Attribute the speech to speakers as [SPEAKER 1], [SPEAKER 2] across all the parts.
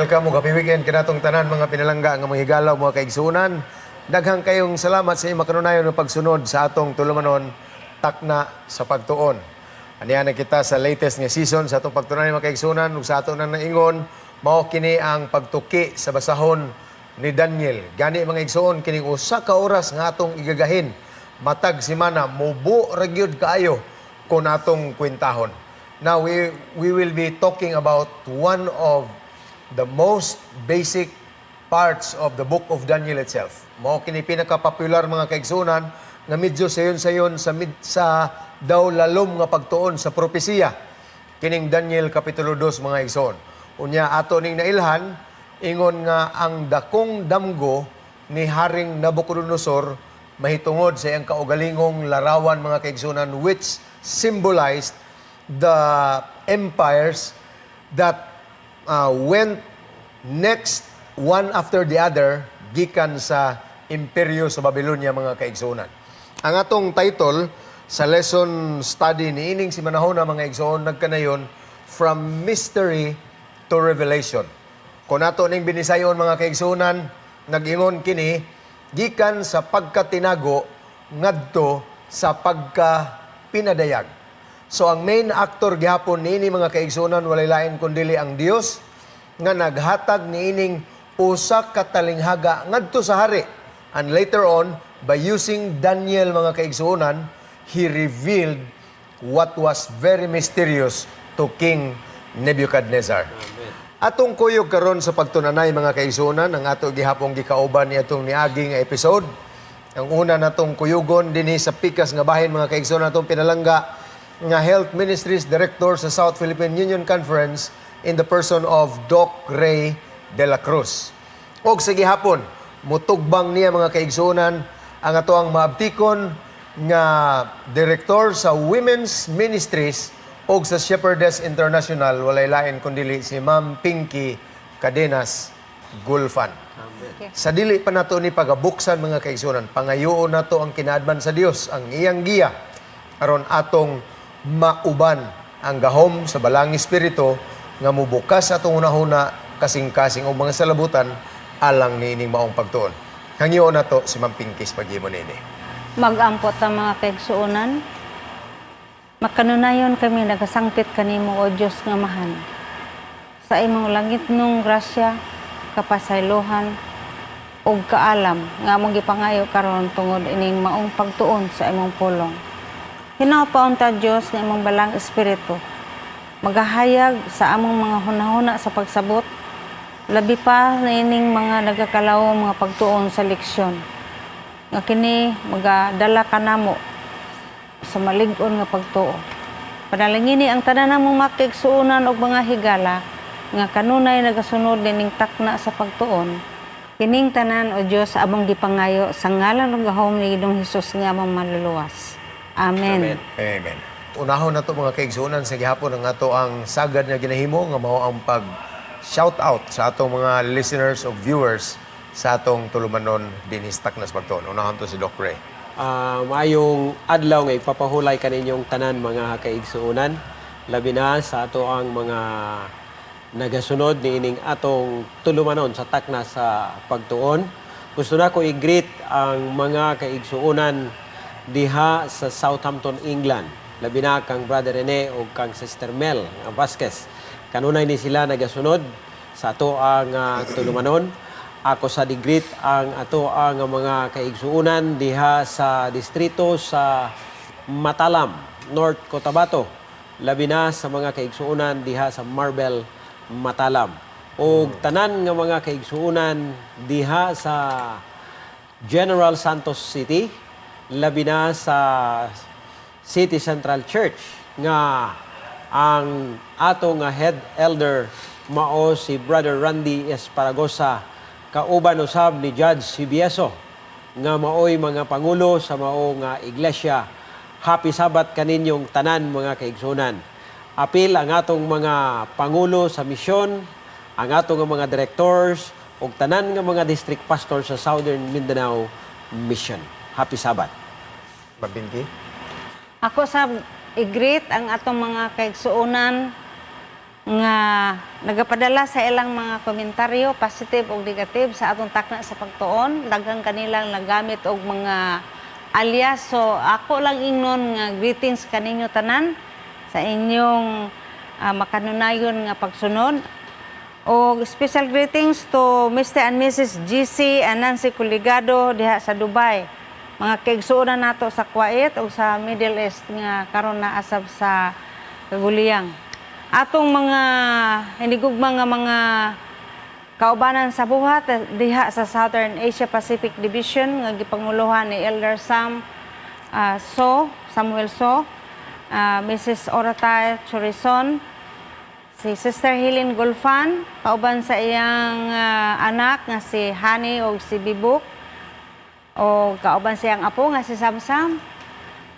[SPEAKER 1] Welcome ug happy weekend kanatong tanan, mga pinalangga nga mga higala, mga kaigsuonan. Daghang kayong salamat sa inyong makanunayon nga pagsunod sa atong tulumanon, Takna sa Pagtuon. Aniya na kita sa latest nga season sa atong pagtunan, mga kaigsuonan, ug sa ato nang naingon, mao kini ang pagtuki sa basahon ni Daniel. Gani, mga igsoon, kining usa ka oras nga atong igagahin matag semana, mubo ra gyud kaayo kung atong kwentahon. Now we will be talking about one of the most basic parts of the Book of Daniel itself. Mao kini pinaka-popular, mga kaigsuonan, nga medyo sayon-sayon sa daw lalom nga pagtuon sa propesiya. Kining Daniel Kapitulo 2, mga igsoon. Unya ato ning nailhan, ingon nga ang dakong damgo ni Haring Nabucodonosor mahitungod sa iyang kaugalingong larawan, mga kaigsuonan, which symbolized the empires that went next one after the other gikan sa imperyo sa Babylonia, mga kaigsuonan. Ang atong title sa lesson study ni ining simanahona, mga igsoon, nagkanayon "From Mystery to Revelation." Kung ato ning binisayon, mga kaigsuonan, nag-ingon kini gikan sa pagkatinago ngadto sa pagkapinadayag. So ang main actor gihapon niini, mga kaigsuonan, walay lain kundili ang Dios nga naghatag niining usa ka talinghaga ngadto sa hari. And later on, by using Daniel, mga kaigsuonan, he revealed what was very mysterious to King Nebuchadnezzar. Atong kuyog karon sa pagtunanay, mga kaigsuonan, ang ato gihapong gikauban ni atong niagi nga episode. Ang una natong kuyugon dinhi sa pikas nga bahin, mga kaigsuonan, atong pinalangga nga Health Ministries Director sa South Philippine Union Conference in the person of Doc Ray de la Cruz. Og sa gihapon, mutugbang niya, mga kaigsuonan, ang atoang maabtikon nga direktor sa Women's Ministries og sa Shepherdess International, walay lain kundili si Ma'am Pinky Cadenas Gulfan. Sa dili pa nato ni pagabuksan, mga kaigsuonan, pangayoon nato ang kinaadman sa Dios, ang iyang giya aron atong mauban ang gahom sa Balaang Espiritu nga mubukas sa atong hunahuna, kasing-kasing og mga salabutan alang niining maong pagtuon. Hangyoon nato si Ma'am Pinky sa paghimo niini.
[SPEAKER 2] Mag-ampo ta, mga kaigsuonan. Makanunayon kami nagasangpit kanimo, O Dios nga Amahan. Sa imong langitnong grasya, kapasaylohan ug kaalam nga among gipangayo karon tungod ining maong pagtuon sa imong pulong. Hinaw paunta, Dios, nga imong Balaang Espiritu magahayag sa among mga hunahuna sa pagsabot, labi pa na ining mga nagakalawom mga pagtuon sa leksyon nga kini magadala kanamo sa malig-on nga pagtuo. Panalangini ang tanan namong makaigsuonan og mga higala nga kanunay nagasunod nining Takna sa Pagtuon. Kining tanan, O Dios, among gipangayo sa ngalan ug gahom ni Ginoong Hesus nga among Manluluwas. Amen.
[SPEAKER 3] Amen.
[SPEAKER 1] Amen. Unahon nato, mga kaigsuonan, sa gihapon ang ato ang sagad nga ginahimo nga mao ang pag shout out sa atong mga listeners o viewers sa atong tulumanon dinhi sa Takna sa Pagtuon. Unahon to si Doc Ray.
[SPEAKER 3] Maayong adlaw nga ipapahulay kaninyong tanan, mga kaigsuonan, labi na sa ato ang mga nagasunod niining atong tulumanon sa Takna sa Pagtuon. Gusto na ko i-greet ang mga kaigsuonan diha sa Southampton, England. Labi na kang Brother Rene o kang Sister Mel nga Vasquez. Kanunay ni sila nagasunod sa ato ang tulumanon. Ako sa di-greet ang ato ang mga kaigsuonan diha sa distrito sa Matalam, North Cotabato. Labi na sa mga kaigsuonan diha sa Marbel, Matalam. O tanan nga mga kaigsuonan diha sa General Santos City, labi na sa City Central Church nga ang ato nga head elder mao si Brother Randy Esparagosa kauban usab ni Judge Sibieso nga maoy mga pangulo sa mao nga iglesia. Happy Sabbath kaninyong tanan, mga kaigsuonan. Apil ang atong mga pangulo sa misyon, ang atong nga mga directors ug tanan nga mga district pastor sa Southern Mindanao Mission. Happy Sabbath.
[SPEAKER 1] Ma'am Pinky?
[SPEAKER 2] Ako sa i-greet ang atong mga kaigsuonan nga nagapadala sa ilang mga komentaryo, positive o negative, sa atong Takna sa Pagtuon. Daghang kanilang nagamit og mga alias. So ako lang ingnon nga greetings kaninyo tanan sa inyong makanunayon nga pagsunod. O special greetings to Mr. and Mrs. GC and Nancy Culigado diha sa Dubai. Mga kaigsuonan nato sa Kuwait o sa Middle East nga karon naasab sa Kaguliyang. Atong mga hinigugma nga mga kaubanan sa buhat diha sa Southern Asia Pacific Division nga gipanguluhan ni Elder Sam So, Samuel So, Mrs. Oratay Chorison, si Sister Helen Gulfan, kauban sa iyang anak nga si Hani o si Bibuk, o kauban sa iyang apo nga si Samsam.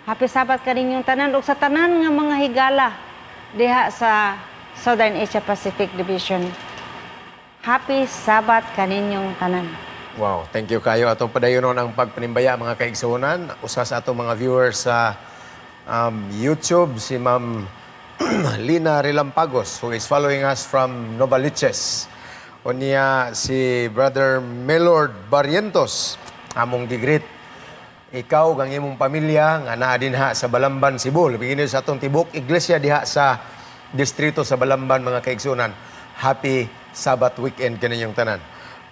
[SPEAKER 2] Happy Sabbath kaninyong tanan ug sa tanan nga mga higala diha sa Southern Asia Pacific Division. Happy Sabbath kaninyong tanan.
[SPEAKER 1] Wow, thank you kayo. Atong padayonon ang pagpanimbaya, mga kaigsuonan. Usa sa atong mga viewers sa YouTube, si Ma'am Lina Relampagos, who is following us from Novaliches. Unya si Brother Melord Barrientos, among gi-greet. Ikaw kang imong pamilya nga naa dinha sa Balamban, Cebu. Labi sa atong tibok iglesia diha sa distrito sa Balamban, mga kaigsuonan. Happy Sabbath weekend kaninyong tanan.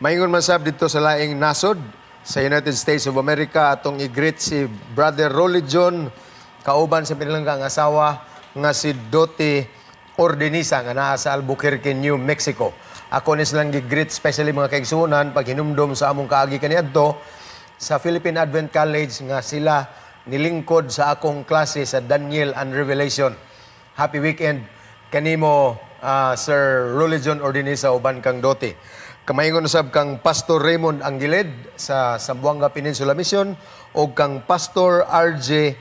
[SPEAKER 1] Maingon man sab didto sa laing nasod sa United States of America, atong i-greet si Brother Rolly John kauban sa pinalanggang asawa nga si Doti Ordinisa nga naa sa Albuquerque, New Mexico. Ako ni silang gi-greet especially, mga kaigsuonan, pag hinumdom sa among kaagi kaniadto sa Philippine Advent College nga sila nilingkod sa akong klase sa Daniel and Revelation. Happy weekend kanimo, Sir Religion Ordinisa uban kang Doti. Kamaingon usab kang Pastor Raymond Anggilid sa Zamboanga Peninsula Mission o kang Pastor RJ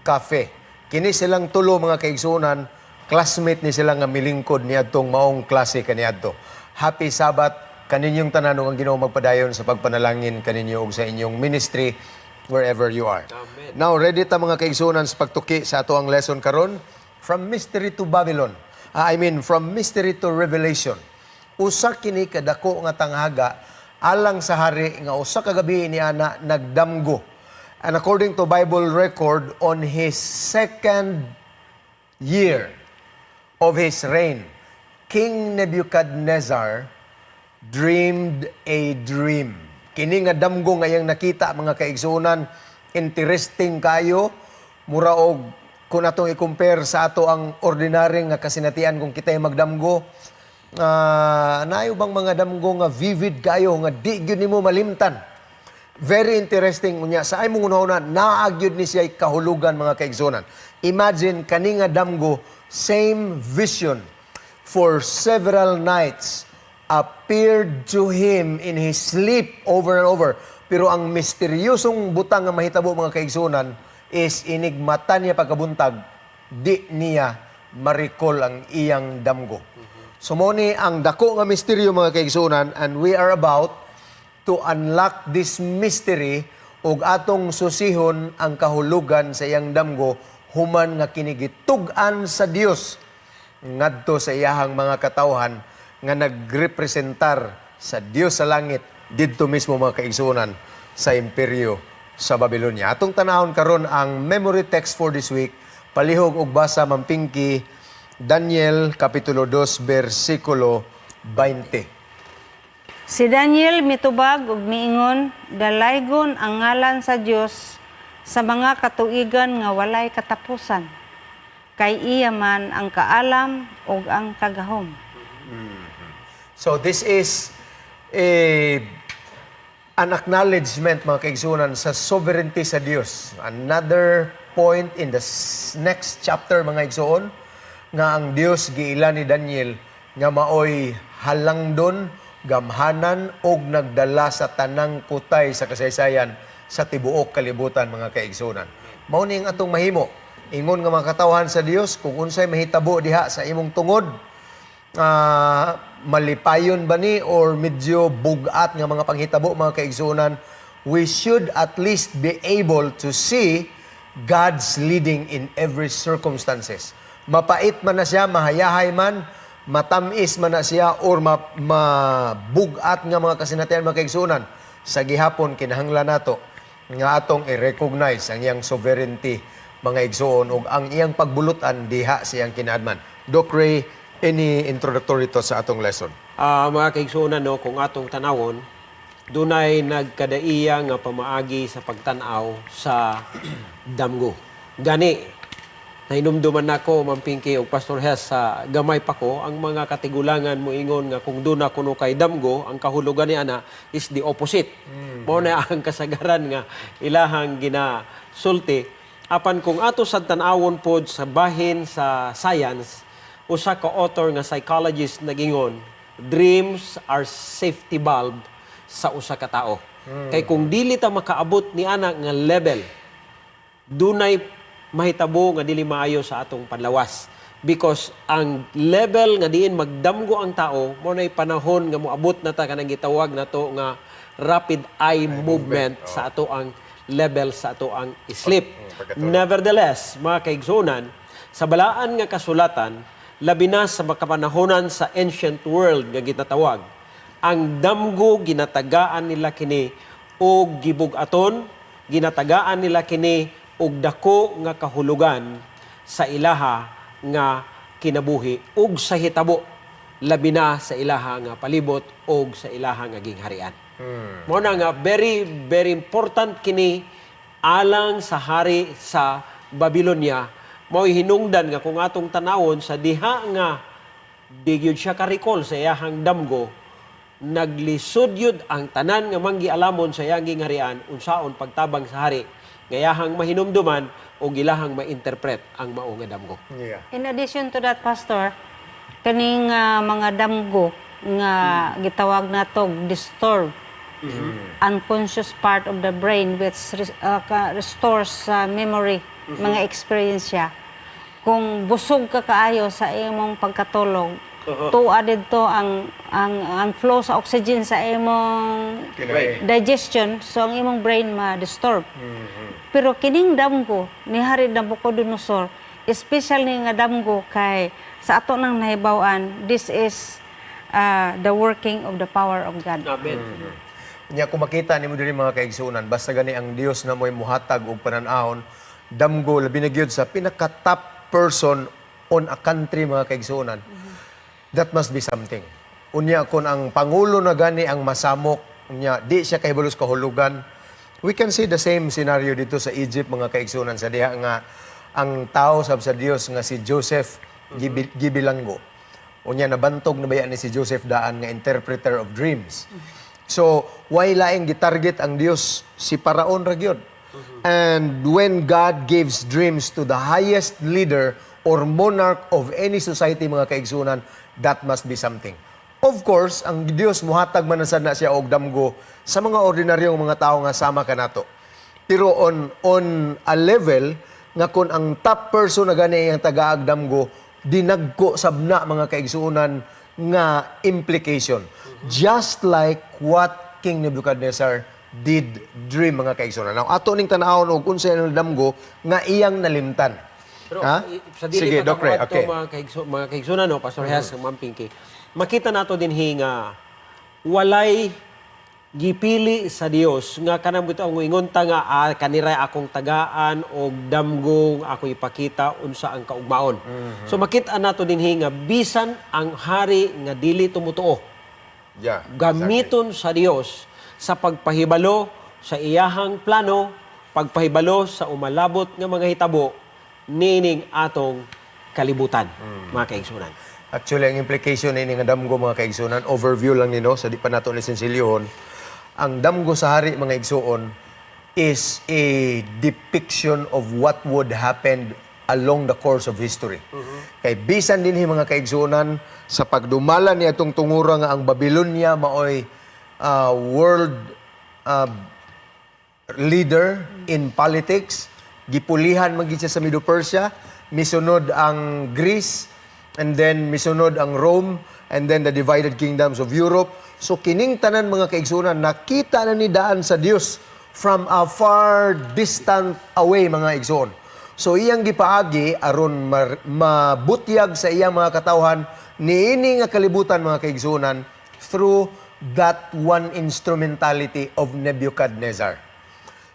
[SPEAKER 1] Cafe. Kini silang tulo, mga kaigsuonan, classmate ni sila nga milingkod niadtong maong klase kaniadto. Happy Sabbath kaninyong tanan ug ang Ginoo magpadayon sa pagpanalangin kaninyo ug sa inyong ministry wherever you are.
[SPEAKER 3] Amen.
[SPEAKER 1] Now, ready ta, mga kaigsuonan, sa pagtuki sa ato ang lesson karon, from mystery to Babylon. I mean, from mystery to revelation. Usa kini kadako nga tanghaga alang sa hari nga usa ka gabi ni ana nagdamgo. And according to Bible record, on his second year of his reign, King Nebuchadnezzar dreamed a dream. Kini nga damgo nga iyang nakita, mga kaigsuonan, interesting kayo, mura og kung atong i-compare sa ato ang ordinary nga kasinatian kung kita'y magdamgo, naayo bang mga damgo nga vivid kayo nga di gyud nimo malimtan? Very interesting unya sa imong unahuna naa gyud ni siya kahulugan, mga kaigsuonan. Imagine kani nga damgo, same vision for several nights appeared to him in his sleep over and over. Pero ang misteryosong butang nga mahitabo, mga kaigsuonan, is inigmata niya pagkabuntag, di niya ma-recall ang iyang damgo. So mo ni ang dako nga misteryo, mga kaigsuonan, and we are about to unlock this mystery ug atong susihon ang kahulugan sa iyang damgo human nga kini gitug-an sa Dios ngadto sa iyahang mga katawhan nga nagrepresentar sa Dios sa langit didto mismo, mga kaigsuonan, sa imperyo sa Babylonia. Atong tanahon karon ang memory text for this week. Palihog og basa, Ma'am Pinky, Daniel kapitulo 2 bersikulo 20.
[SPEAKER 2] Si Daniel mitubag ug miingon, "Dalaygon ang ngalan sa Dios sa mga katuigan nga walay katapusan. Kay iya man ang kaalam ug ang kagahom."
[SPEAKER 1] So this is an acknowledgement, mga kaigsuonan, sa sovereignty sa Dios. Another point in the next chapter, mga igsoon, nga ang Dios giila ni Daniel nga maoy halangdon, gamhanan og nagdala sa tanang kutay sa kasaysayan sa tibuok kalibutan, mga kaigsuonan. Mao ni ang atong mahimo. Ingon nga mga katawhan sa Dios, kung unsay mahitabo diha sa imong tungod, malipayon ba ni or medyo bugat nga mga panghitabo, mga kaigsuonan, we should at least be able to see God's leading in every circumstances. Mapait man na siya, mahayahay man, Matamis man na siya or mabugat nga mga kasinatian, mga kaigsuonan, sa gihapon kinahanglan nato nga atong i-recognize ang iyang sovereignty, mga igsuon, ug ang iyang pagbulutan diha sa iyang kinaadman. Doc Ray, any introductory to sa atong lesson?
[SPEAKER 3] Ah, mga kaigsuonan, no, kung atong tanawon, dunay nagkadaiya nga pamaagi sa pagtan-aw sa damgo. Gani, nahinumduman nako, Ma'am Pinky ug Pastor Hess, sa gamay pa ko, ang mga katigulangan moingon nga kung duna kuno kay damgo, ang kahulugan ni ana is the opposite. Mao na ang kasagaran nga ilahang ginasulti. Apan kung ato sa tan-awon pod sa bahin sa science, usa ka author nga psychologist nagingon, dreams are safety valve sa usa ka tao. Kay kung dili ta makaabot ni ana nga level, dunay mahitabo nga dili maayo sa atong panlawas. Because ang level nga diin magdamgo ang tao, mao nay panahon nga moabot na ta kanang gitawag nato nga rapid eye movement sa ato ang level sa ato ang sleep.
[SPEAKER 1] Pagkatulog.
[SPEAKER 3] Nevertheless, mga kaigsunan, sa balaan nga kasulatan, labi na sa makapanahonan sa ancient world nga ginatawag, ang damgo ginatagaan nila kini og gibug-aton, ginatagaan nila kini og dako nga kahulugan sa ilaha nga kinabuhi ug sa hitabo, labi na sa ilaha nga palibot og sa ilaha nga gingharian. Mao na nga very very important kini alang sa hari sa Babylonia. Mao'y hinungdan nga kung atong tanawon sa diha nga di gyud siya ka-recall sa iyahang damgo, naglisod yun ang tanan nga manggialamon sa iyang gingharian unsaon pagtabang sa hari nga iyahang mahinumduman o ilahang ma-interpret ang mao nga damgo.
[SPEAKER 2] In addition to that, Pastor, kaning mga damgo nga gitawag nato disturb unconscious part of the brain which restores memory, mga experience. Kung busog ka kaayo sa imong pagkatulog, tuwa didto ang flow sa oxygen sa imong
[SPEAKER 1] Kinae.
[SPEAKER 2] digestion, so ang imong brain ma-disturb. Pero kining damgo ni Hari Nabucodonosor, especially nga damgo kay sa ato nang nahibaw-an, this is the working of the power of God.
[SPEAKER 3] Amen.
[SPEAKER 1] Nya kung makita nimo diri, mga kaigsuonan, basta gani ang Dios na mo'y muhatag og panan-awon, damgo, labi na gyud sa pinaka top person on a country, mga kaigsuonan. That must be something. Unya kung ang pangulo na gani ang masamok, unya di siya kahibalo sa kahulugan. We can see the same scenario dito sa Egypt, mga kaigsuonan, sa diha nga ang tao sab sa Dios nga si Joseph gibilanggo. Unya nabantog na baya ni si Joseph daan nga interpreter of dreams. So, why laing gitarget ang Dios si Paraon ra gyud? And when God gives dreams to the highest leader or monarch of any society, mga kaigsunan, that must be something. Of course, ang Dios muhatag man na sad na siya og damgo sa mga ordinaryong mga tao nga sama kanato. Pero on a level nga kung ang top person na gani ang tagaag damgo, dinagko sabna, mga kaigsuonan, nga implication. Just like what King Nebuchadnezzar did dream, mga kaigsuonan. Now, ato ning tan-awon og unsay ang damgo nga iyang nalimtan.
[SPEAKER 3] Pero
[SPEAKER 1] Ha?
[SPEAKER 3] sa dili
[SPEAKER 1] Sige,
[SPEAKER 3] pa
[SPEAKER 1] Doc Ray,
[SPEAKER 3] ta mga kaigsunan, no, Pastor Hess, Ma'am Pinky. Makita nato dinhi nga walay gipili sa Dios nga kanang bitaw ingon ta nga kanira akong tagaan og damgong ako ipakita unsa ang kaugmaon. So makita nato dinhi nga bisan ang hari nga dili tumutuo, gamiton sa Dios sa pagpahibalo sa iyahang plano, pagpahibalo sa umalabot nga mga hitabo nining atong kalibutan, mga kaigsunan.
[SPEAKER 1] Actually, ang implication ini nga damgo, mga kaigsunan, overview lang nino sa di pa nato ni sensilyohon. Ang damgo sa hari, mga igsuon, is a depiction of what would happen along the course of history. Kay bisan dinhi, mga kaigsuonan, sa pagdumala niya itong tungura nga ang Babylonia maoy world leader in politics, gipulihan man gid siya sa Medo-Persia, misunod ang Greece, and then misunod ang Rome, and then the divided kingdoms of Europe. So kining tanan, mga kaigsunan, nakita na ni daan sa Dios from a far distant away, mga igsuon. So iyang gipaagi aron mabutyag sa iyang mga katawhan niini nga kalibutan, mga kaigsuonan, through that one instrumentality of Nebuchadnezzar.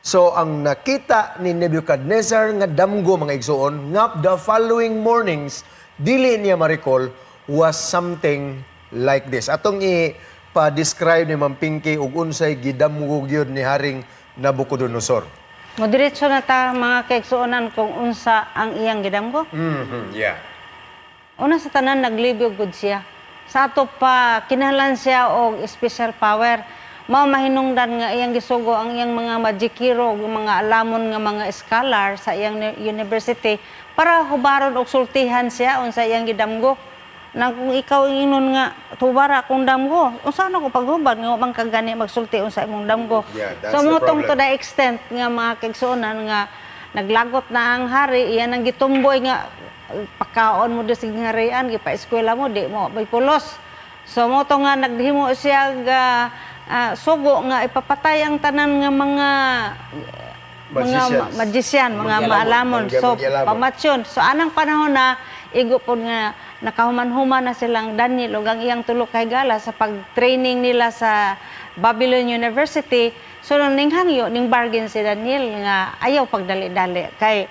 [SPEAKER 1] So ang nakita ni Nebuchadnezzar nga damgo, mga igsuon, nga the following mornings dili niya ma-recall, was something like this. Atong i-pa-describe ni Ma'am Pinky ug unsay gidamgo gyud ni Haring Nabucodonosor.
[SPEAKER 2] Modiretso na ta, mga kaigsuonan, kung unsa ang iyang gidamgo. Una sa tanan, naglibog gud siya. Sa ato pa kinahanglan siya og special power. Mao mahinungdan nga iyang gisugo ang iyang mga magikero ug mga alamon nga mga scholar sa iyang university para hubaron og sultihan siya unsa iyang gidamgo. Nang kung ikaw ingnon nga tubara akong damgo, unsa na ko paghubad nga wa man ka gani magsulti unsa imong damgo?
[SPEAKER 1] Yeah, that's
[SPEAKER 2] So
[SPEAKER 1] the
[SPEAKER 2] mao tong
[SPEAKER 1] problem.
[SPEAKER 2] to the extent nga, mga kaigsuonan, nga naglagot na ang hari, iyan ang gitumboy nga pakaon mo do sa gingharian, gipa-eskwela mo, di mo may pulos. So mao to nga naghimo siya ga sugo nga ipapatay ang tanan nga mga mga
[SPEAKER 1] Magicians.
[SPEAKER 2] Magician, mga
[SPEAKER 3] Magyalamon.
[SPEAKER 2] maalamon. So
[SPEAKER 1] Magyamon.
[SPEAKER 2] pamatyon. So anang panahon na igo pod nga nakahuman-human na silang Daniel ug ang iyang tulo ka higala sa pag-training nila sa Babylon University. So nung ning hangyo, ning bargain si Daniel nga ayaw pagdali-dali kay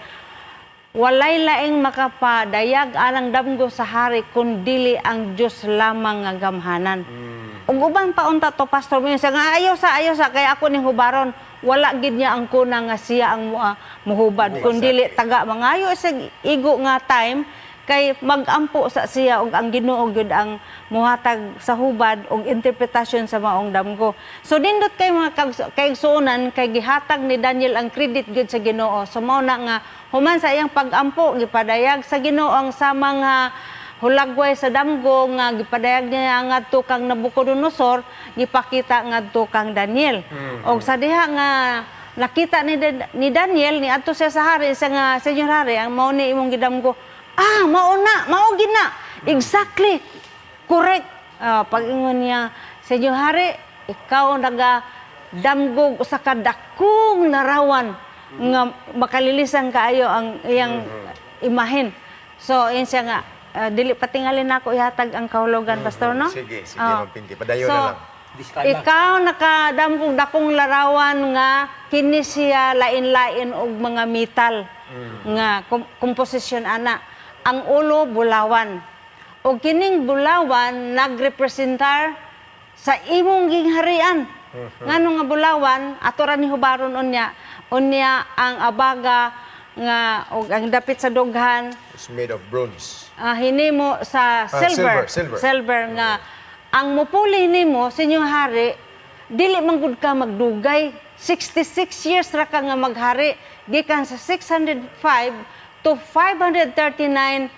[SPEAKER 2] walay laing makapadayag anang damgo sa hari kun dili ang Dios lamang nga gamhanan. Ug uban pa unta to, pastor, mo siya nga ayaw sa kay ako ning hubaron, wala gid niya ang kuna nga siya ang muhubad kun dili taga mangayo sa igo nga time kay magampo sa siya ug ang Ginoo gyud ang muhatag sa hubad og interpretasyon sa maong damgo. So nindot kay mga kaigsuonan kay gihatag ni Daniel ang credit gyud sa Ginoo. So mao na nga human sa iyang pagampo, gipadayag sa Ginoo ang sa mga hulagway sa damgo nga gipadayag niya ngadto kang Nabucodonosor, gipakita ngadto kang Daniel. Og sa diha nga nakita ni Daniel, ni adto siya sa hari sa nga, "Senyor Hari, ang mao ni imong gidamgo." "Ah, mao na, mao gina. Exactly. Correct." Ah, pag-ingon niya, "Senyor Hari, ikaw naga damgog usa ka dakong larawan nga makalilisan kaayo ang iyang imahen." So, yun siya nga, dili patingalin nako ihatag ang kahulugan, pastor, no?
[SPEAKER 1] Sige, sige,
[SPEAKER 2] Ah.
[SPEAKER 1] Ma'am Pinky. Padayon
[SPEAKER 2] So,
[SPEAKER 1] na lang.
[SPEAKER 3] Describe lang.
[SPEAKER 2] ikaw nakadamgog dakong larawan nga kini siya lain-lain og mga metal nga komposisyon ana. Ang ulo bulawan. Og kining bulawan nagrepresentar sa imong gingharian. Ngano nga bulawan? Ato ra ni hubaron unya. Unya ang abaga nga og ang dapit sa dughan
[SPEAKER 1] It's made of bronze.
[SPEAKER 2] Hinimo sa silver.
[SPEAKER 1] Silver, silver.
[SPEAKER 2] Silver nga ang mupuli nimo, sinyong hari, dili man gud ka magdugay. 66 years ra ka nga maghari gikan sa 605 to 539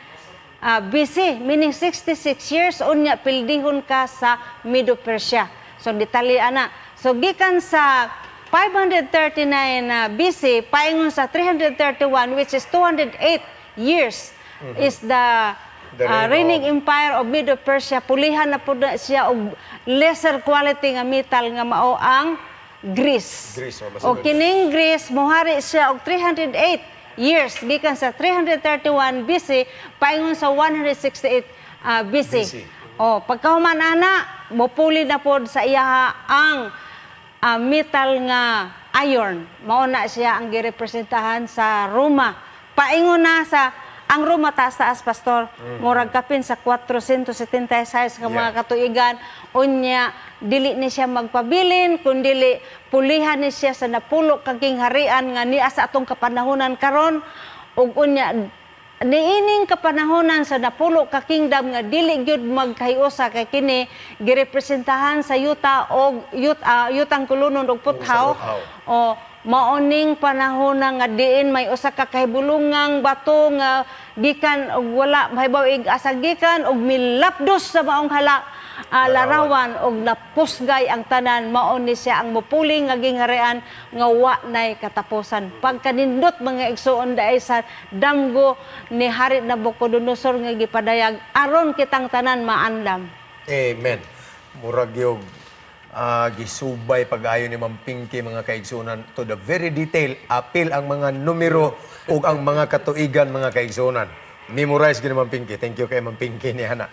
[SPEAKER 2] BC, meaning 66 years. Unya pildihon ka sa Medo-Persia. So detalye ana. So gikan sa 539 BC paingon sa 331, which is 208 years, is the
[SPEAKER 1] The reign
[SPEAKER 2] reigning
[SPEAKER 1] of-
[SPEAKER 2] empire of Medo-Persia. Pulihan na pud na siya og lesser quality nga metal nga mao ang Greece.
[SPEAKER 1] Greece, oh, mas
[SPEAKER 2] O kining Greece mohari siya og 308 years gikan sa 331 BC paingon sa 168 BC.
[SPEAKER 1] BC.
[SPEAKER 2] O pagkahuman ana, mopuli na pod sa iyaha ang metal nga iron. Mao na siya ang girepresentahan sa Roma. Paingon na sa ang Roma taas-taas, pastor, murag kapin sa 476 ka mga katuigan. Unya dili ni siya magpabilin kundili pulihan ni siya sa napulo ka gingharian nga niya sa atong kapanahonan karon. Ug unya niining kapanahonan sa napulo ka kingdom nga dili gyud magkahiusa kay kini girepresentahan sa yuta og yutang kulunon og puthaw.
[SPEAKER 1] Puthaw.
[SPEAKER 2] O maoning panahon na nga diin may usa ka kahibulungang bato nga gikan og wala mahibaw ig asa gikan og milapdos sa maong hala larawan og napusgay ang tanan, mao ni siya ang mupuling nga gingharian nga wa nay katapusan. Pagkanindot, mga igsuon, daay sa damgo ni Hari Nabucodonosor nga gipadayag aron kitang tanan maandam.
[SPEAKER 1] Amen. Murag yung Gisubay pag-ayo ni Ma'am Pinky, mga kaigsunan, to the very detail, apil ang mga numero ug ang mga katuigan, mga kaigsunan. Memorize gyud ni Ma'am Pinky. Thank you kay Ma'am Pinky ni Hana.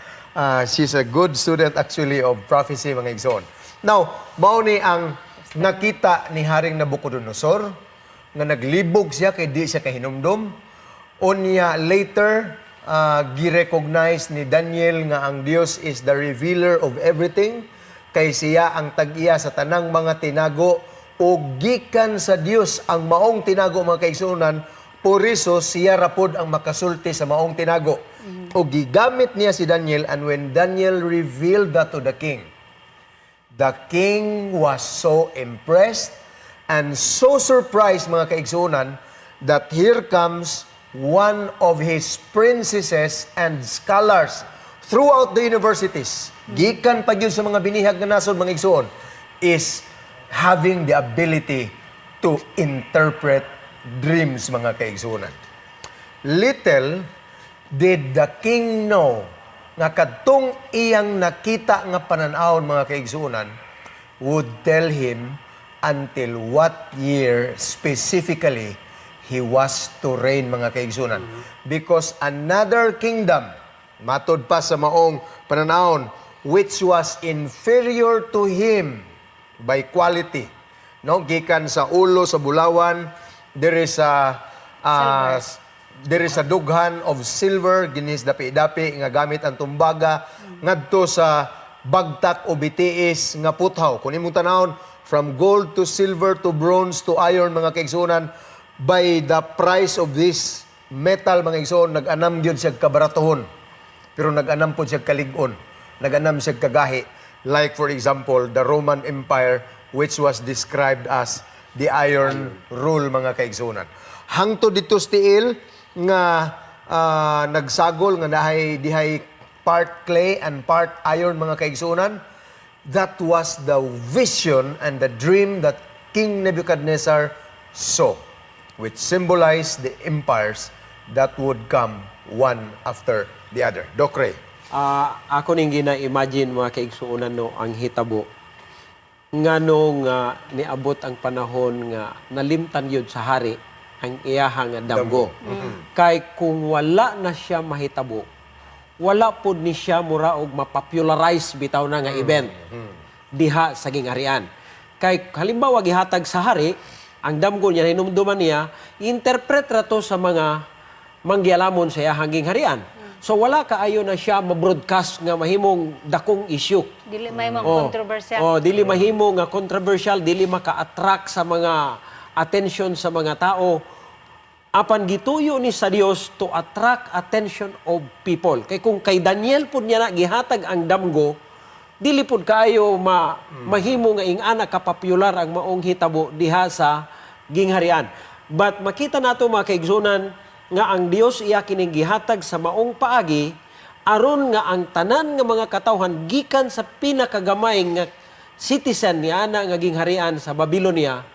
[SPEAKER 1] She's a good student actually of prophecy, mga igsoon. Now, mao ni ang nakita ni Haring Nabucodonosor nga naglibog siya kay di siya kahinumdom. Unya later, gi-recognize ni Daniel nga ang Dios is the revealer of everything kay siya ang tag-iya sa tanang mga tinago o gikan sa Dios ang maong tinago, mga kaigsuonan. Poriso siya rapod ang makasulti sa maong tinago. O gigamit niya si Daniel, and when Daniel revealed that to the king was so impressed and so surprised, mga kaigsuonan, that here comes one of his princesses and scholars throughout the universities. Gikan pa gyud sa mga binihag nga nasod, mga igsuon, is having the ability to interpret dreams, mga kaigsuonan. Little did the king know nga kadtong iyang nakita nga panan-awon, mga kaigsuonan, would tell him until what year specifically he was to reign, mga kaigsuonan. Because another kingdom, matod pa sa maong pananawon, which was inferior to him by quality, no, gikan sa ulo sa bulawan diri sa dughan of silver ginis dapi-dapi nga gamit ang tumbaga ngadto sa bagtak o bitiis nga puthaw. Kung imong tanawon, from gold to silver to bronze to iron, mga kaigsuonan, by the price of this metal, mga igsoon, nag-anam gyud siya kabaratohon, pero nag-anam pod siya kalig-on, nag-anam siya kagahi, like for example the Roman Empire, which was described as the iron rule, mga kaigsuonan, hangtod dito sa tiil nga nagsagol nga nahay dihay part clay and part iron, mga kaigsuonan. That was the vision and the dream that King Nebuchadnezzar saw, which symbolized the empires that would come one after the other. Doc Ray.
[SPEAKER 3] Ako ning gina-imagine, mga kaigsuonan, no, ang hitabo nganong niabot ang panahon nga nalimtan yun sa hari ang iyahang nga damgo. Kay kung wala na siya mahitabo, wala pud ni siya mura og mapopularize bitaw na nga event diha sa gingharian. Kay halimbawa gihatag sa hari ang damgo niya, hinumduman niya, interpret ra to sa mga manggialamon sa iyahang gingharian. So wala kaayo na siya ma-broadcast nga mahimong dakong issue.
[SPEAKER 2] Dili may mga
[SPEAKER 3] Oh,
[SPEAKER 2] controversial.
[SPEAKER 3] Oh, dili mahimo nga controversial, dili maka-attract sa mga attention sa mga tao. Apan gituyo ni sa Dios to attract attention of people. Kay kung kay Daniel pud niya na gihatag ang damgo, dili pud kaayo mahimo nga ing-ana ka popular ang maong hitabo diha sa gingharian. But makita nato, mga kaigsunan, nga ang Dios iya kining gihatag sa maong paagi aron nga ang tanan nga mga katawhan gikan sa pinakagamay nga citizen ni ana nga gingharian sa Babylonia,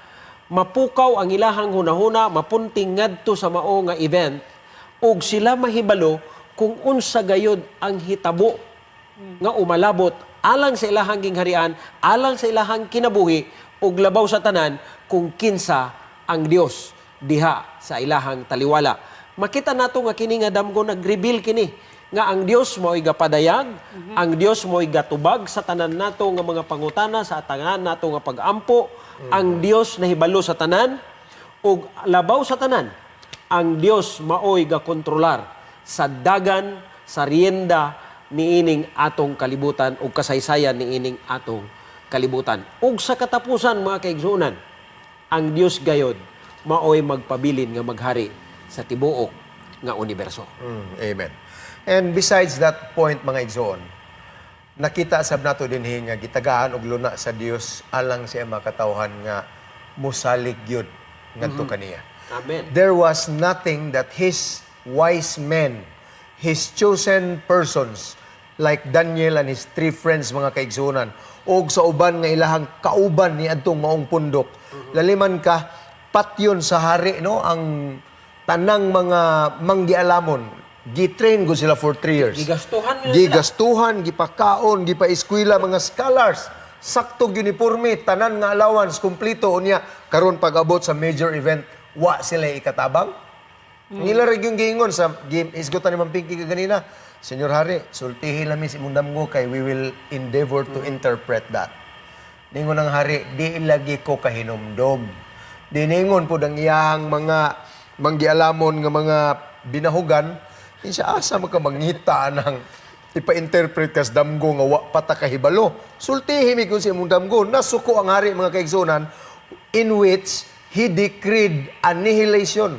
[SPEAKER 3] mapukaw ang ilahang hunahuna, mapunting ngadto sa mao nga event ug sila mahibalo kung unsa gayod ang hitabo nga umalabot alang sa ilahang gingharian, alang sa ilahang kinabuhi ug labaw sa tanan kung kinsa ang Dios diha sa ilahang taliwala. Makita nato nga kini nga damgo nag-reveal kini nga ang Dios mo'y gapadayag, ang Dios mo'y gatubag sa tanan nato nga mga pangutana, sa tanan nato nga pag-ampo, ang Dios nahibalo sa tanan ug labaw sa tanan, ang Dios maoy gakontrolar sa dagan, sa rienda niining atong kalibutan ug kasaysayan niining atong kalibutan. Ug sa katapusan, mga kaigsuonan, ang Dios gayod maoy magpabilin nga maghari sa tibuok nga universo.
[SPEAKER 1] Amen. And besides that point, mga igsoon, nakita sab nato dinhi nga gitagaan og luna sa Dios alang sa iyang mga katawhan nga mosalig gyud ngadto kaniya.
[SPEAKER 3] Amen.
[SPEAKER 1] There was nothing that his wise men, his chosen persons, like Daniel and his three friends, mga kaigsuonan, og sa uban nga ilahang kauban ni adtong maong pundok. Laliman ka, patyon sa hari, no, ang tanang mga manggialamon, gitrain ko sila for 3 years.
[SPEAKER 3] Gigastuhan nila sila.
[SPEAKER 1] Gigastuhan, gipakaon, gipaeskwela mga scholars. Saktog uniforme, tanan nga allowance kumpleto, unya karon pag-abot sa major event, wa sila ikatabang. Nila ra yung giingon sa game isgutan ni Ma'am Pinky kaganina. Senyor Hari, sultihi lang mi sa imong damgo kay we will endeavor to interpret that. Ningon ang hari, "Di lagi ko kahinumdom." Diningon po ang iyahang mga manggialamon nga mga binahugan, di siya asa magkamangita ng ipa-interpret kas damgo nga wa pa ta kahibalo. Sultihi mi kung sa imong damgo. Nasuko ang hari, mga kaigsunan, in which he decreed annihilation.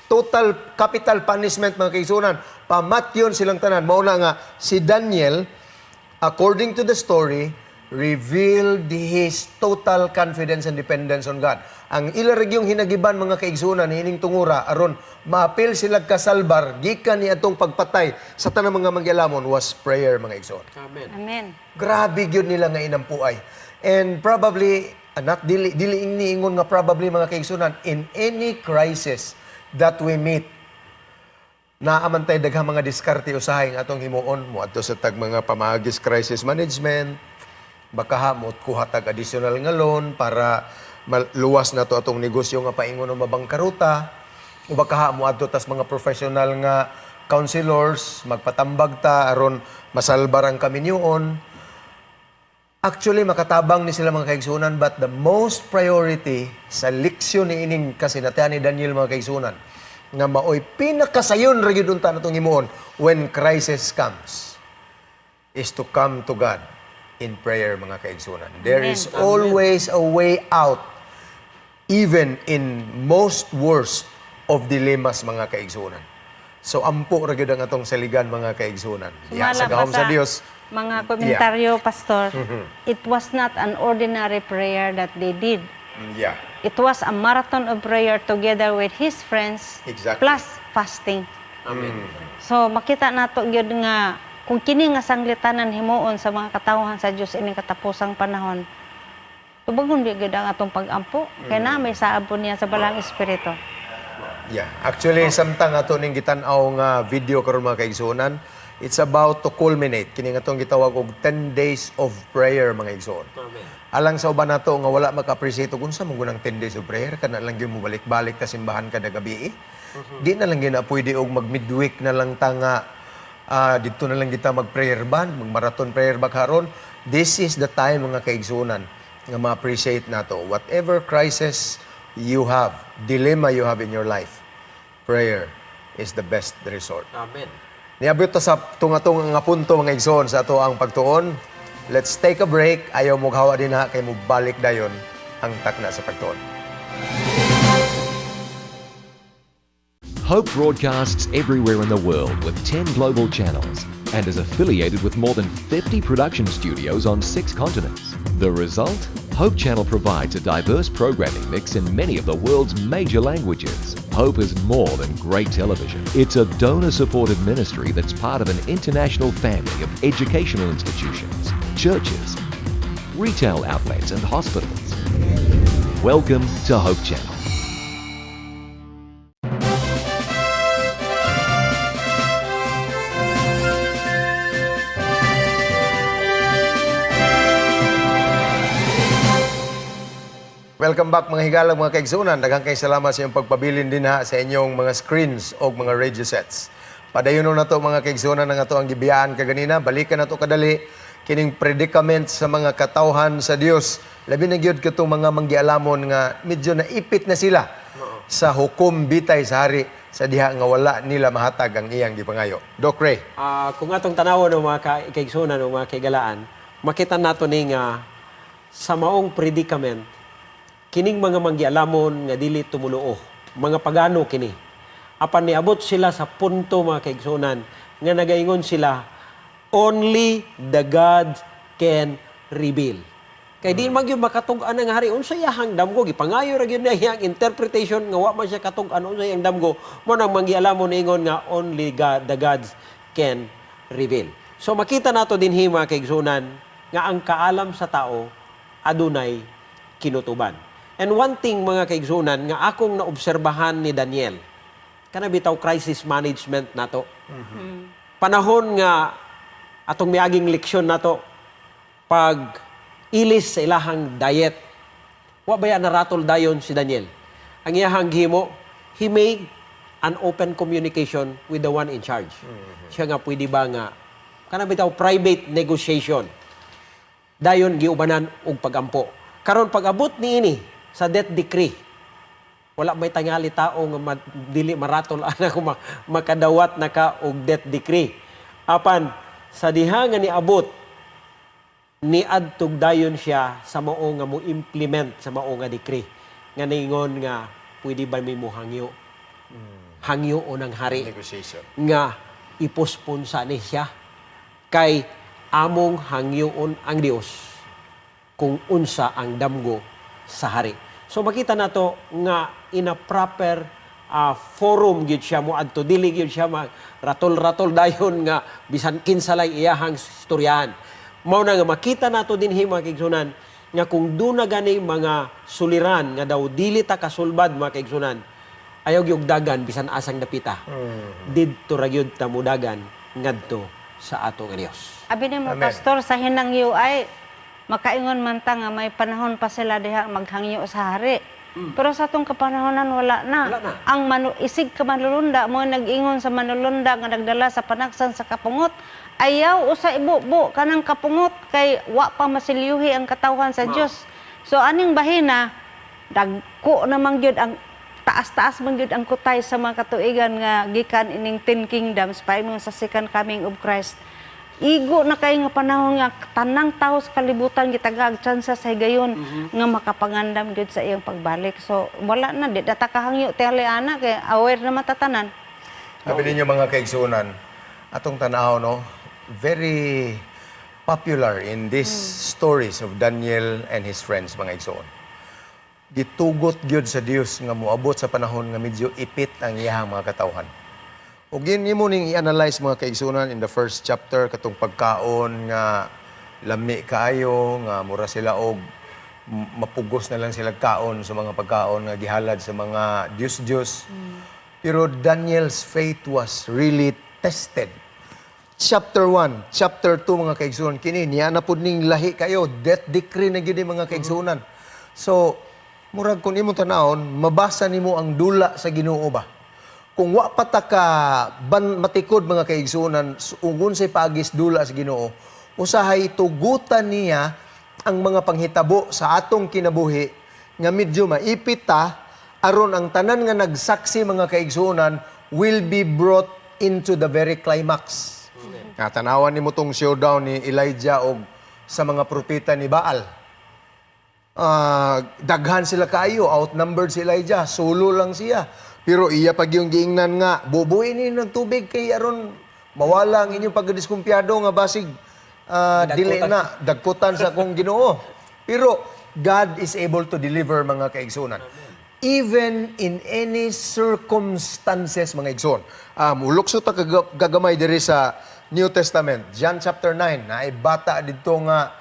[SPEAKER 1] Total capital punishment, mga kaigsunan. Pamatyon silang tanan. Mauna nga, si Daniel, according to the story, revealed his total confidence and dependence on God. Ang ila ra gyung hinagiban, mga kaigsunan, niining tungura aron maapil sila kasalbar gikan ni atong pagpatay sa tanang mga manggialamon was prayer, mga igsoon.
[SPEAKER 3] Amen.
[SPEAKER 2] Amen.
[SPEAKER 1] Grabe gyud nila nga inampuay. And probably, not dili dili niingon nga probably, mga kaigsunan, in any crisis that we meet, naa man tay daghang mga diskarte usahay nga atong himuon, moadto sa tag mga pamaagis crisis management, baka ha mo kuha tag additional nga loan para maluwas na to atong negosyo nga paingon o mabangkaruta, o baka ha moadto tas mga professional nga counselors, magpatambag ta aron masalbar ang kaminyoon. Actually, makatabang ni sila, mga kaigsunan, but the most priority sa leksyon ni ining kasinatian ni Daniel, mga kaigsunan, nga maoy pinakasayon ra gyud unta natong himuon when crisis comes is to come to God in prayer, mga kaigsunan. There is always a way out even in most worst of dilemmas, mga kaigsunan. So ampo ra gyud ang atong saligan, mga kaigsunan. Diha sa
[SPEAKER 2] Sumala pa
[SPEAKER 1] gahom sa Dios.
[SPEAKER 2] mga komentaryo, Pastor, it was not an ordinary prayer that they did. It was a marathon of prayer together with his friends plus fasting.
[SPEAKER 3] Amen.
[SPEAKER 2] So makita nato gyud nga kung kini nga sanglitanan himuon sa mga katawhan sa Dios ining katapusang panahon, tubagon gyud ang atong pag-ampo kay na may saab po niya sa Balaang Espiritu.
[SPEAKER 1] Yeah. Actually, samtang ato ning gitan-aw nga video karon, mga kaigsuonan, it's about to culminate kini nga atong gitawag og 10 days of prayer, mga igsoon.
[SPEAKER 3] Amen.
[SPEAKER 1] Alang sa uban nato nga wala maka-appreciate og unsa man gunang 10 days of prayer, kana lang gyud mo balik-balik ta simbahan kada gabi. Di na lang gyud na pwede og mag midweek na lang ta nga didto na lang kita mag-prayer band, mag-marathon prayer ba karon. This is the time, mga kaigsuonan, nga ma-appreciate nato whatever crisis you have, dilemma you have in your life, prayer is the best resort.
[SPEAKER 3] Amen.
[SPEAKER 1] Niabot ta sa tunga-tunga nga punto, mga igsoon, sa ato ang pagtuon. Let's take a break. Ayaw mo hawa din ha kay mo balik dayon ang Takna sa Pagtuon.
[SPEAKER 4] Hope broadcasts everywhere in the world with 10 global channels and is affiliated with more than 50 production studios on six continents. The result? Hope Channel provides a diverse programming mix in many of the world's major languages. Hope is more than great television. It's a donor supported ministry that's part of an international family of educational institutions, churches, retail outlets, and hospitals. Welcome to Hope Channel.
[SPEAKER 1] Welcome back, mga higalang mga kaigsunan. Daghang kay salamat sa inyong pagpabilin din ha sa inyong mga screens o mga radio sets. Padayon na to, mga kaigsunan, ang ato ang gibiyaan kaganina. Balikan na to kadali kining predicament sa mga katawhan sa Dios. Labi na gyud katong mga manggialamon nga medyo naipit na sila sa hukom bitay sa hari sa diha nga wala nila mahatag ang iyang gipangayo. Doc Ray.
[SPEAKER 3] Kung atong tanawon ng mga kaigsunan o mga kaigalaan, makita nato ni nga sa maong predicament, kining mga manggialamon nga dili tumuluo, mga pagano kini. Apan niabot sila sa punto, mga kaigsunan, nga nagaingon sila, "Only the God can reveal." Kay di man gyud makatug-an ang hari unsa iyahang damgo, gipangayo ra gyud niya iyang interpretation nga wa man siya katug-an unsa iyang damgo. Mo nang manggialamon ingon nga only God, the gods can reveal. So makita nato dinhi, mga kaigsunan, nga ang kaalam sa tao adunay kinutuban. And one thing, mga kaigsunan, nga akong naobserbahan ni Daniel, kana bitaw crisis management nato. Panahon nga atong miaging leksyon nato pag Ilis sa ilahang diet. Wa baya naratol dayon si Daniel? Ang iyahang gihimo, he made an open communication with the one in charge. Siya nga, pwede ba nga kana bitaw private negotiation? Dayon giubanan og pagampo. Karon, pag-abot niini sa death decree, wala may tangali tao nga dili maratol ana kung makadawat na ka og death decree. Apan sa diha nga niabot, niadtog dayon siya sa mao nga mo implement sa mao nga decree nga ningon nga pwede ba mi mo hangyo hangyo o ng hari
[SPEAKER 1] Negotiation.
[SPEAKER 3] Nga ipospon sa ni siya kay among hangyoon ang Dios kung unsa ang damgo sa hari. So makita nato nga in a proper forum gyud siya mo adto, dili gyud siya mag ratol-ratol dayon nga bisan kinsa lang iyahang istoryahan. Mao na nga makita nato dinhi, mga kaigsunan, nga kung duna gani mga suliran nga daw dili ta kasulbad, mga kaigsunan, ayaw gyud dagan bisan asang dapita. Didto ra gyud ta mudagan ngadto sa ato nga Dios.
[SPEAKER 2] Abi nimo,
[SPEAKER 1] Amen.
[SPEAKER 2] Pastor, sa hinangyo ay makaingon man ta nga may panahon pa sila diha maghangyo sa hari. Pero sa atong kapanahonan, wala na.
[SPEAKER 3] Wala na.
[SPEAKER 2] Ang manu isig ka manulunda mo nag-ingon sa manulunda nga nagdala sa panagsan sa kapungot, ayaw usa ibubo kanang kapungot kay wa pa masilyuhi ang katawhan sa Dios. So aning bahina, dagko namang gyud ang taas-taas man gyud ang kutay sa mga katuigan nga gikan ining Ten Kingdoms paingon sa second coming of Christ. Igo na kay nga panahon nga tanang tao sa kalibutan gitagaag tsansa sa higayon nga makapangandam gyud sa iyang pagbalik. So wala na, di data kahangyo tele ana kay aware na matatanan.
[SPEAKER 1] Sabi ninyo, mga kaigsunan, atong tanaw, no, very popular in these stories of Daniel and his friends, mga igsoon. Gitugot gyud sa Dios nga moabot sa panahon nga medyo ipit ang iyahang mga katawhan. Ug yun mo ning i-analyze, mga kaigsunan, in the first chapter, katong pagkaon nga lami kaayo nga mura sila og mapugos na lang sila kaon sa mga pagkaon nga gihalad sa mga Diyos-Diyos. Pero Daniel's faith was really tested. Chapter 1, chapter 2, mga kaigsunan, kini niya na pud ning lahi kayo, death decree na gyud ni, mga kaigsunan. So, murag kung imong tanawon, mabasa nimo ang dula sa Ginoo ba? Kung wa pa ta ka ban matikod, mga kaigsunan, ug unsay paagis dula sa Ginoo, usahay tugutan niya ang mga panghitabo sa atong kinabuhi nga medyo maipit ta aron ang tanan nga nagsaksi, mga kaigsuonan, will be brought into the very climax. Nga tanawan nimo tong showdown ni Elijah og sa mga propeta ni Baal. Daghan sila kaayo, outnumbered si Elijah, solo lang siya. Pero iya pag yung giingnan nga, bubuin ni ng tubig kay aron mawala ang inyong pagdiskumpiyado nga basig dili na dagkutan sa akong Ginoo. Pero God is able to deliver, mga kaigsunan. Even in any circumstances, mga igsoon. Mulukso ta gagamay diri sa New Testament. John chapter 9, na bata didto nga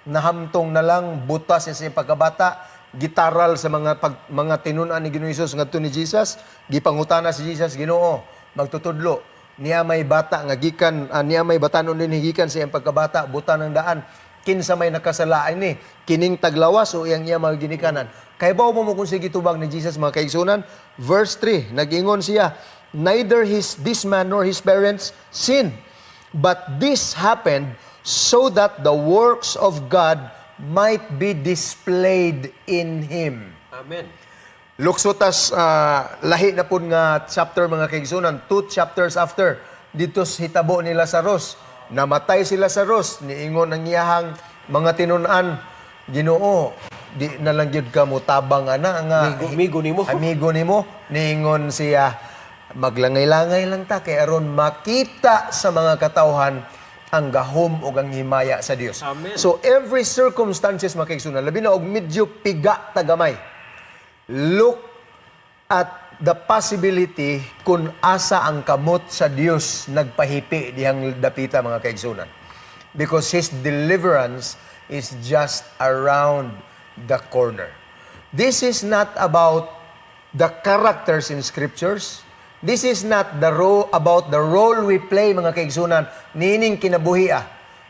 [SPEAKER 1] nahamtong na lang butas sa iyang pagkabata, gitaral sa mga tinun-an ni Ginoong Hesus ngadto ni Jesus, gipangutana si Jesus, Ginoo, magtutudlo, niya may bata nga gikan niya may batanon din gikan sa iyang pagkabata, buta ng daan, kinsa may nakasalaan ni kining taglawas o iyang iya mga ginikanan? Kay bawo mo kung sige tubag ni Jesus, mga kaigsunan, verse 3, nag-ingon siya, "Neither his this man nor his parents sin, but this happened so that the works of God might be displayed in him."
[SPEAKER 3] Amen.
[SPEAKER 1] Lukso tas lahi na pud nga chapter, mga kaigsunan, two chapters after dito sa hitabo ni Lazarus. Namatay si Lazarus, niingon ang iyahang mga tinun-an, "Ginoo, di na lang gyud ka motabang ana nga
[SPEAKER 3] Amigo, amigo nimo."
[SPEAKER 1] Amigo nimo. Niingon siya, maglangay-langay lang ta kay aron makita sa mga katawhan ang gahom ug ang himaya sa Dios.
[SPEAKER 3] Amen.
[SPEAKER 1] So every circumstances, mga kaigsunan, labi na og medyo piga ta gamay, look at the possibility kung asa ang kamot sa Dios nagpahipi dihang dapita, mga kaigsunan. Because His deliverance is just around the corner. This is not about the characters in scriptures. This is not the role about the role we play, mga kaigsunan, nining kinabuhi ah.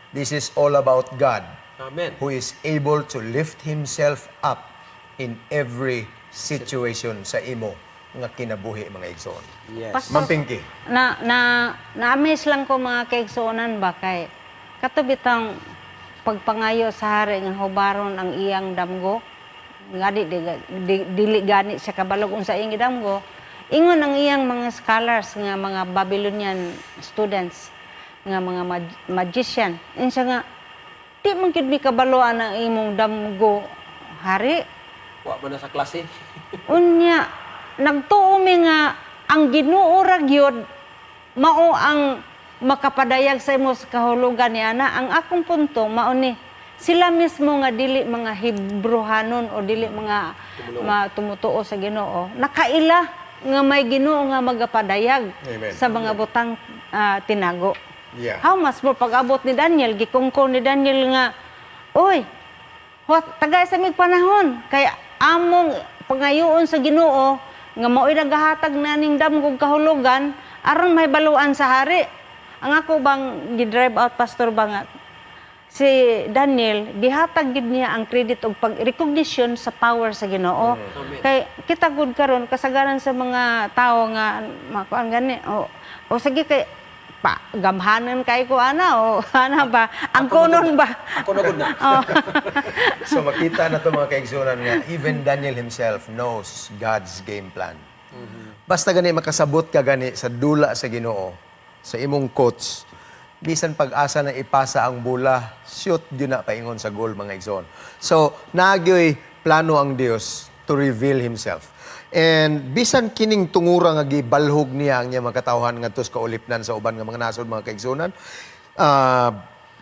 [SPEAKER 1] This is all about God.
[SPEAKER 3] Amen.
[SPEAKER 1] Who is able to lift himself up in every situation sa imo nga kinabuhi, mga igsoon.
[SPEAKER 3] Yes.
[SPEAKER 1] Ma'am Pinky.
[SPEAKER 2] Na na na-amaze lang ko, mga kaigsuonan ba, kay kato bitang pagpangayo sa hari nga hubaron ang iyang damgo nga di, dili gani siya kabalog unsa iyang gidamgo. Ingon ang iyang mga scholars nga mga Babylonian students nga mga magician, insa nga di man gyud mi kabaloan ang imong damgo, hari.
[SPEAKER 3] Wa man na sa klase.
[SPEAKER 2] Unya, nagtuo mi nga ang Ginoo ra gyud mao ang makapadayag sa imo sa kahulugan ni ana. Ang akong punto mao ni sila mismo nga dili mga Hebrohanon o dili mga tumutuo sa Ginoo, nakaila nga may Ginoo nga magapadayag
[SPEAKER 1] Amen.
[SPEAKER 2] sa mga butang tinago. How much more pag-abot ni Daniel, gikungko ni Daniel nga, "Oy, what, tagay sa mig panahon, kay among pangayoon sa Ginoo nga mao'y nagahatag na ning damgog kahulugan aron may baluan sa hari." Ang ako bang gi-drive out, Pastor, ba nga si Daniel gihatag gid niya ang credit og pag recognition sa power sa Ginoo. Kay kita gud karon, kasagaran sa mga tao nga makuan gani o sige kay pa gamhanan kay ko ana o ana ba ang kunon ba.
[SPEAKER 3] Ako na gud na.
[SPEAKER 2] Oh.
[SPEAKER 1] So makita na to, mga kaigsunan, nga even Daniel himself knows God's game plan. Basta gani makasabot ka gani sa dula sa Ginoo sa imong coach, bisan pag-asa na ipasa ang bola, shoot gyud na paingon sa goal, mga igsoon. So nagyoy plano ang Dios to reveal himself. And bisan kining tungura nga gibalhog niya ang iyang mga katawhan ngadto sa kaulipnan sa uban nga mga nasod, mga kaigsuonan,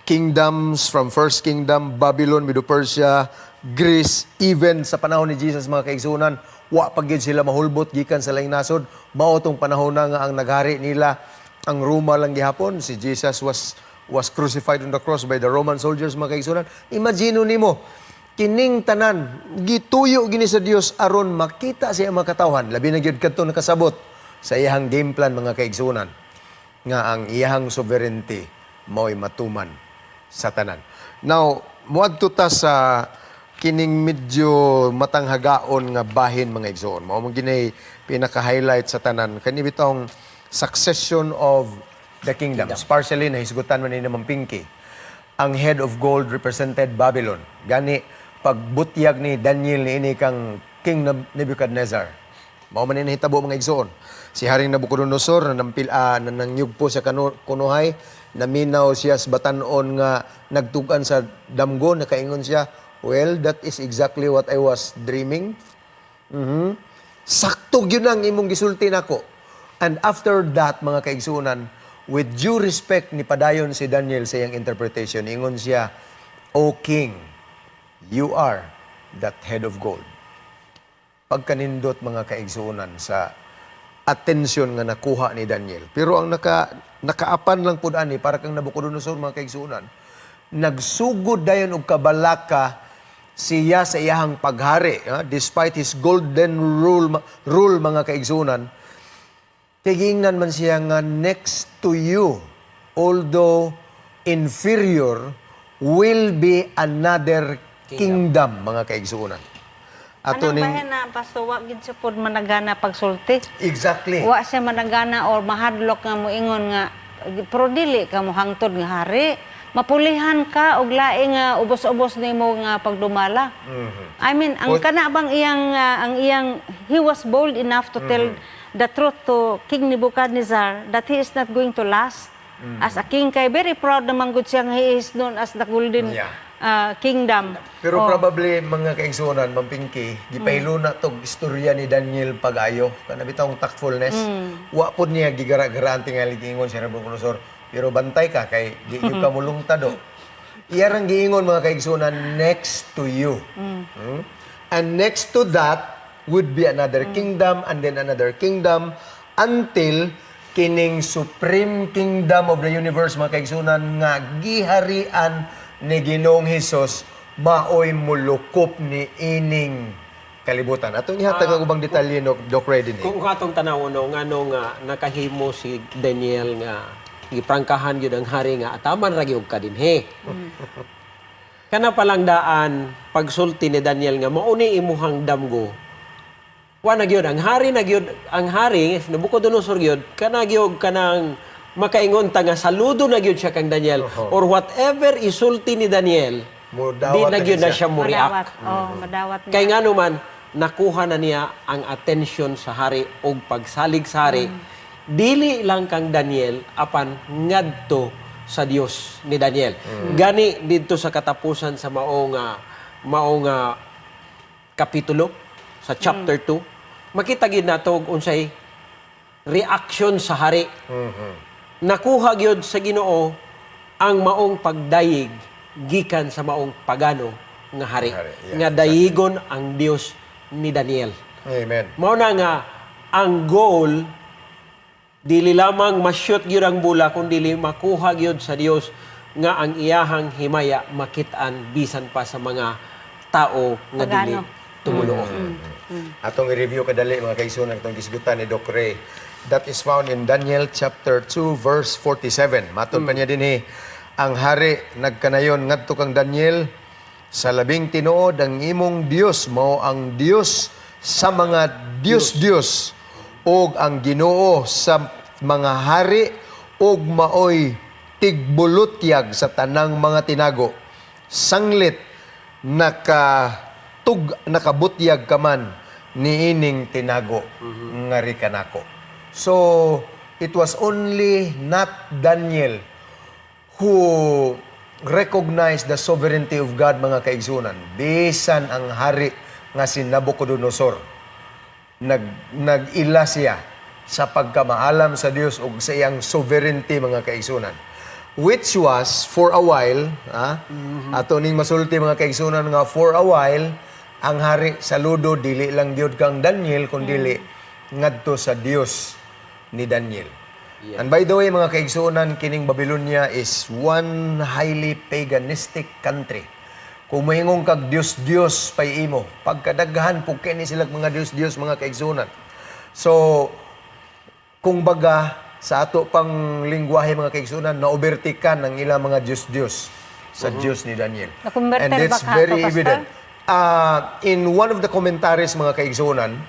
[SPEAKER 1] kingdoms from First Kingdom, Babylon, Medo-Persia, Greece, even sa panahon ni Jesus, mga kaigsunan, wa pa gyud sila mahulbot gikan sa laing nasod. Mao tong panahon na nga ang naghari nila ang Roma lang gihapon. Si Jesus was crucified on the cross by the Roman soldiers, mga kaigsunan. Imagine nimo kining tanan gituyo gini sa Dios aron makita siya mga katawhan, labi na gyud kadto nakasabot sa iyang game plan, mga kaigsunan, nga ang iyang sovereignty mao'y matuman sa tanan. Now, muadto ta sa kining medyo matanghagaon nga bahin, mga igsoon. Mao man gini pinaka-highlight sa tanan kani bitong succession of the kingdoms. Partially nahisgutan man ni Ma'am Pinky. Ang head of gold represented Babylon. Gani pagbutyag ni Daniel ni ini kang King Nebuchadnezzar. Mao man ni nahitabo, mga igsoon. Si Haring Nabucodonosor na nampil na nangyugpo sa kunuhay, naminaw siya sa batanon nga nagtugan sa damgo, nakaingon siya, "Well, that is exactly what I was dreaming." Sakto gyud ang imong gisulti nako. And after that, mga kaigsunan, with due respect ni padayon si Daniel sa iyang interpretation. Ingon siya, "O king, you are that head of gold." Pagkanindot, mga kaigsunan, sa atensyon nga nakuha ni Daniel. Pero ang nakaapan lang pud ani para kang Nabucodonosor, mga kaigsunan, nagsugod dayon og kabalaka siya sa iyahang paghari, ha? Despite his golden rule, mga kaigsunan, kay giingnan man siya nga next to you, although inferior, will be another kingdom, mga kaigsunan. Ato
[SPEAKER 2] Anong
[SPEAKER 1] ning
[SPEAKER 2] bahin na, Pastor, wa gid siya pod managana pagsulti.
[SPEAKER 1] Exactly.
[SPEAKER 2] Wa siya managana or mahadlok nga moingon nga pero dili ka mo hangtod nga hari. Mapulihan ka og laing nga ubos-ubos nimo nga pagdumala. I mean, ang kana bang iyang ang iyang he was bold enough to tell the truth to King Nebuchadnezzar that he is not going to last as a king kay very proud naman gud siya nga he is known as the golden kingdom.
[SPEAKER 1] Pero probably, mga kaigsunan, Ma'am Pinky, gipahilo na tog istorya ni Daniel pag-ayo. Kana bitawng tactfulness. Wa pod niya gigara-garaan tingali giingon si Nabucodonosor. Pero bantay ka kay di gyud ka mulungtado. Iya rang giingon, mga kaigsunan, next to you. And next to that would be another kingdom and then another kingdom until kining supreme kingdom of the universe, mga kaigsunan, nga giharian ni Ginoong Hesus maoy mulukop ni ining kalibutan. Atong ihatag ang ubang detalye no, Doc Reddy ni.
[SPEAKER 3] Kung atong tanawon no, ngano nga nakahimo si Daniel nga giprangkahan gyud ang hari nga ataman ra gyud ka dinhi. Kana palang daan pagsulti ni Daniel nga mao ni imuhang damgo. Wa na gyud ang hari, na gyud ang hari Nabucodonosor gyud, kana gyud kanang makaingon ta nga saludo na gyud siya kang Daniel or whatever isulti ni Daniel,
[SPEAKER 1] Mudawat
[SPEAKER 3] di na
[SPEAKER 1] na
[SPEAKER 3] gyud na
[SPEAKER 1] siya.
[SPEAKER 3] siya mo react.
[SPEAKER 2] Madawat. Oh, madawat niya.
[SPEAKER 3] Kay ngano man nakuha na niya ang atensyon sa hari og pagsalig sa hari. Dili lang kang Daniel apan ngadto sa Dios ni Daniel. Gani didto sa katapusan sa mao nga kapitulo sa chapter 2, makita gyud nato og unsay reaction sa hari. Nakuha gyud sa Ginoo ang maong pagdayig gikan sa maong pagano nga hari,
[SPEAKER 1] Hari, yeah,
[SPEAKER 3] nga dayigon ang Dios ni Daniel.
[SPEAKER 1] Amen.
[SPEAKER 3] Mao na nga ang goal dili lamang ma-shoot gyud ang bola kun dili makuha gyud sa Dios nga ang iyahang himaya makit-an bisan pa sa mga tao nga dili
[SPEAKER 2] Pagano.
[SPEAKER 3] tumuluo.
[SPEAKER 1] Atong i-review kadali, mga kaigsuonan, atong gisgutan ni Doc Ray. That is found in Daniel chapter 2 verse 47. Matod pa niya dinhi, ang hari nagkanayon ngadto kang Daniel, "Sa labing tinuod ang imong Dios mao ang Dios sa mga Dios-Dios ug ang Ginoo sa mga hari ug maoy tigbulutyag sa tanang mga tinago. Sanglit nakabutyag ka man niining tinago ngari kanako." So it was only not Daniel who recognized the sovereignty of God, mga kaigsuonan. Bisan ang hari nga si Nabucodonosor, nag-ila siya sa pagkamaalam sa Dios ug sa iyang sovereignty, mga kaigsuonan. Which was for a while, ato ning masulti, mga kaigsuonan, nga for a while ang hari saludo dili lang gyud kang Daniel kundili ngadto sa Dios ni Daniel. And by the way, mga kaigsuonan, kining Babylonia is one highly paganistic country. Kung moingon kag Dios-Dios pay imo, pagkadaghan pug kini sila mga Dios-Dios, mga kaigsuonan. So, kung baga sa ato pang lingwahe, mga kaigsuonan, naobertikan ang ilang mga Dios-Dios sa Dios ni Daniel.
[SPEAKER 2] Nakonverter
[SPEAKER 1] And it's
[SPEAKER 2] ba ka
[SPEAKER 1] very
[SPEAKER 2] ato, Pastor?
[SPEAKER 1] evident. In one of the commentaries, mga kaigsuonan,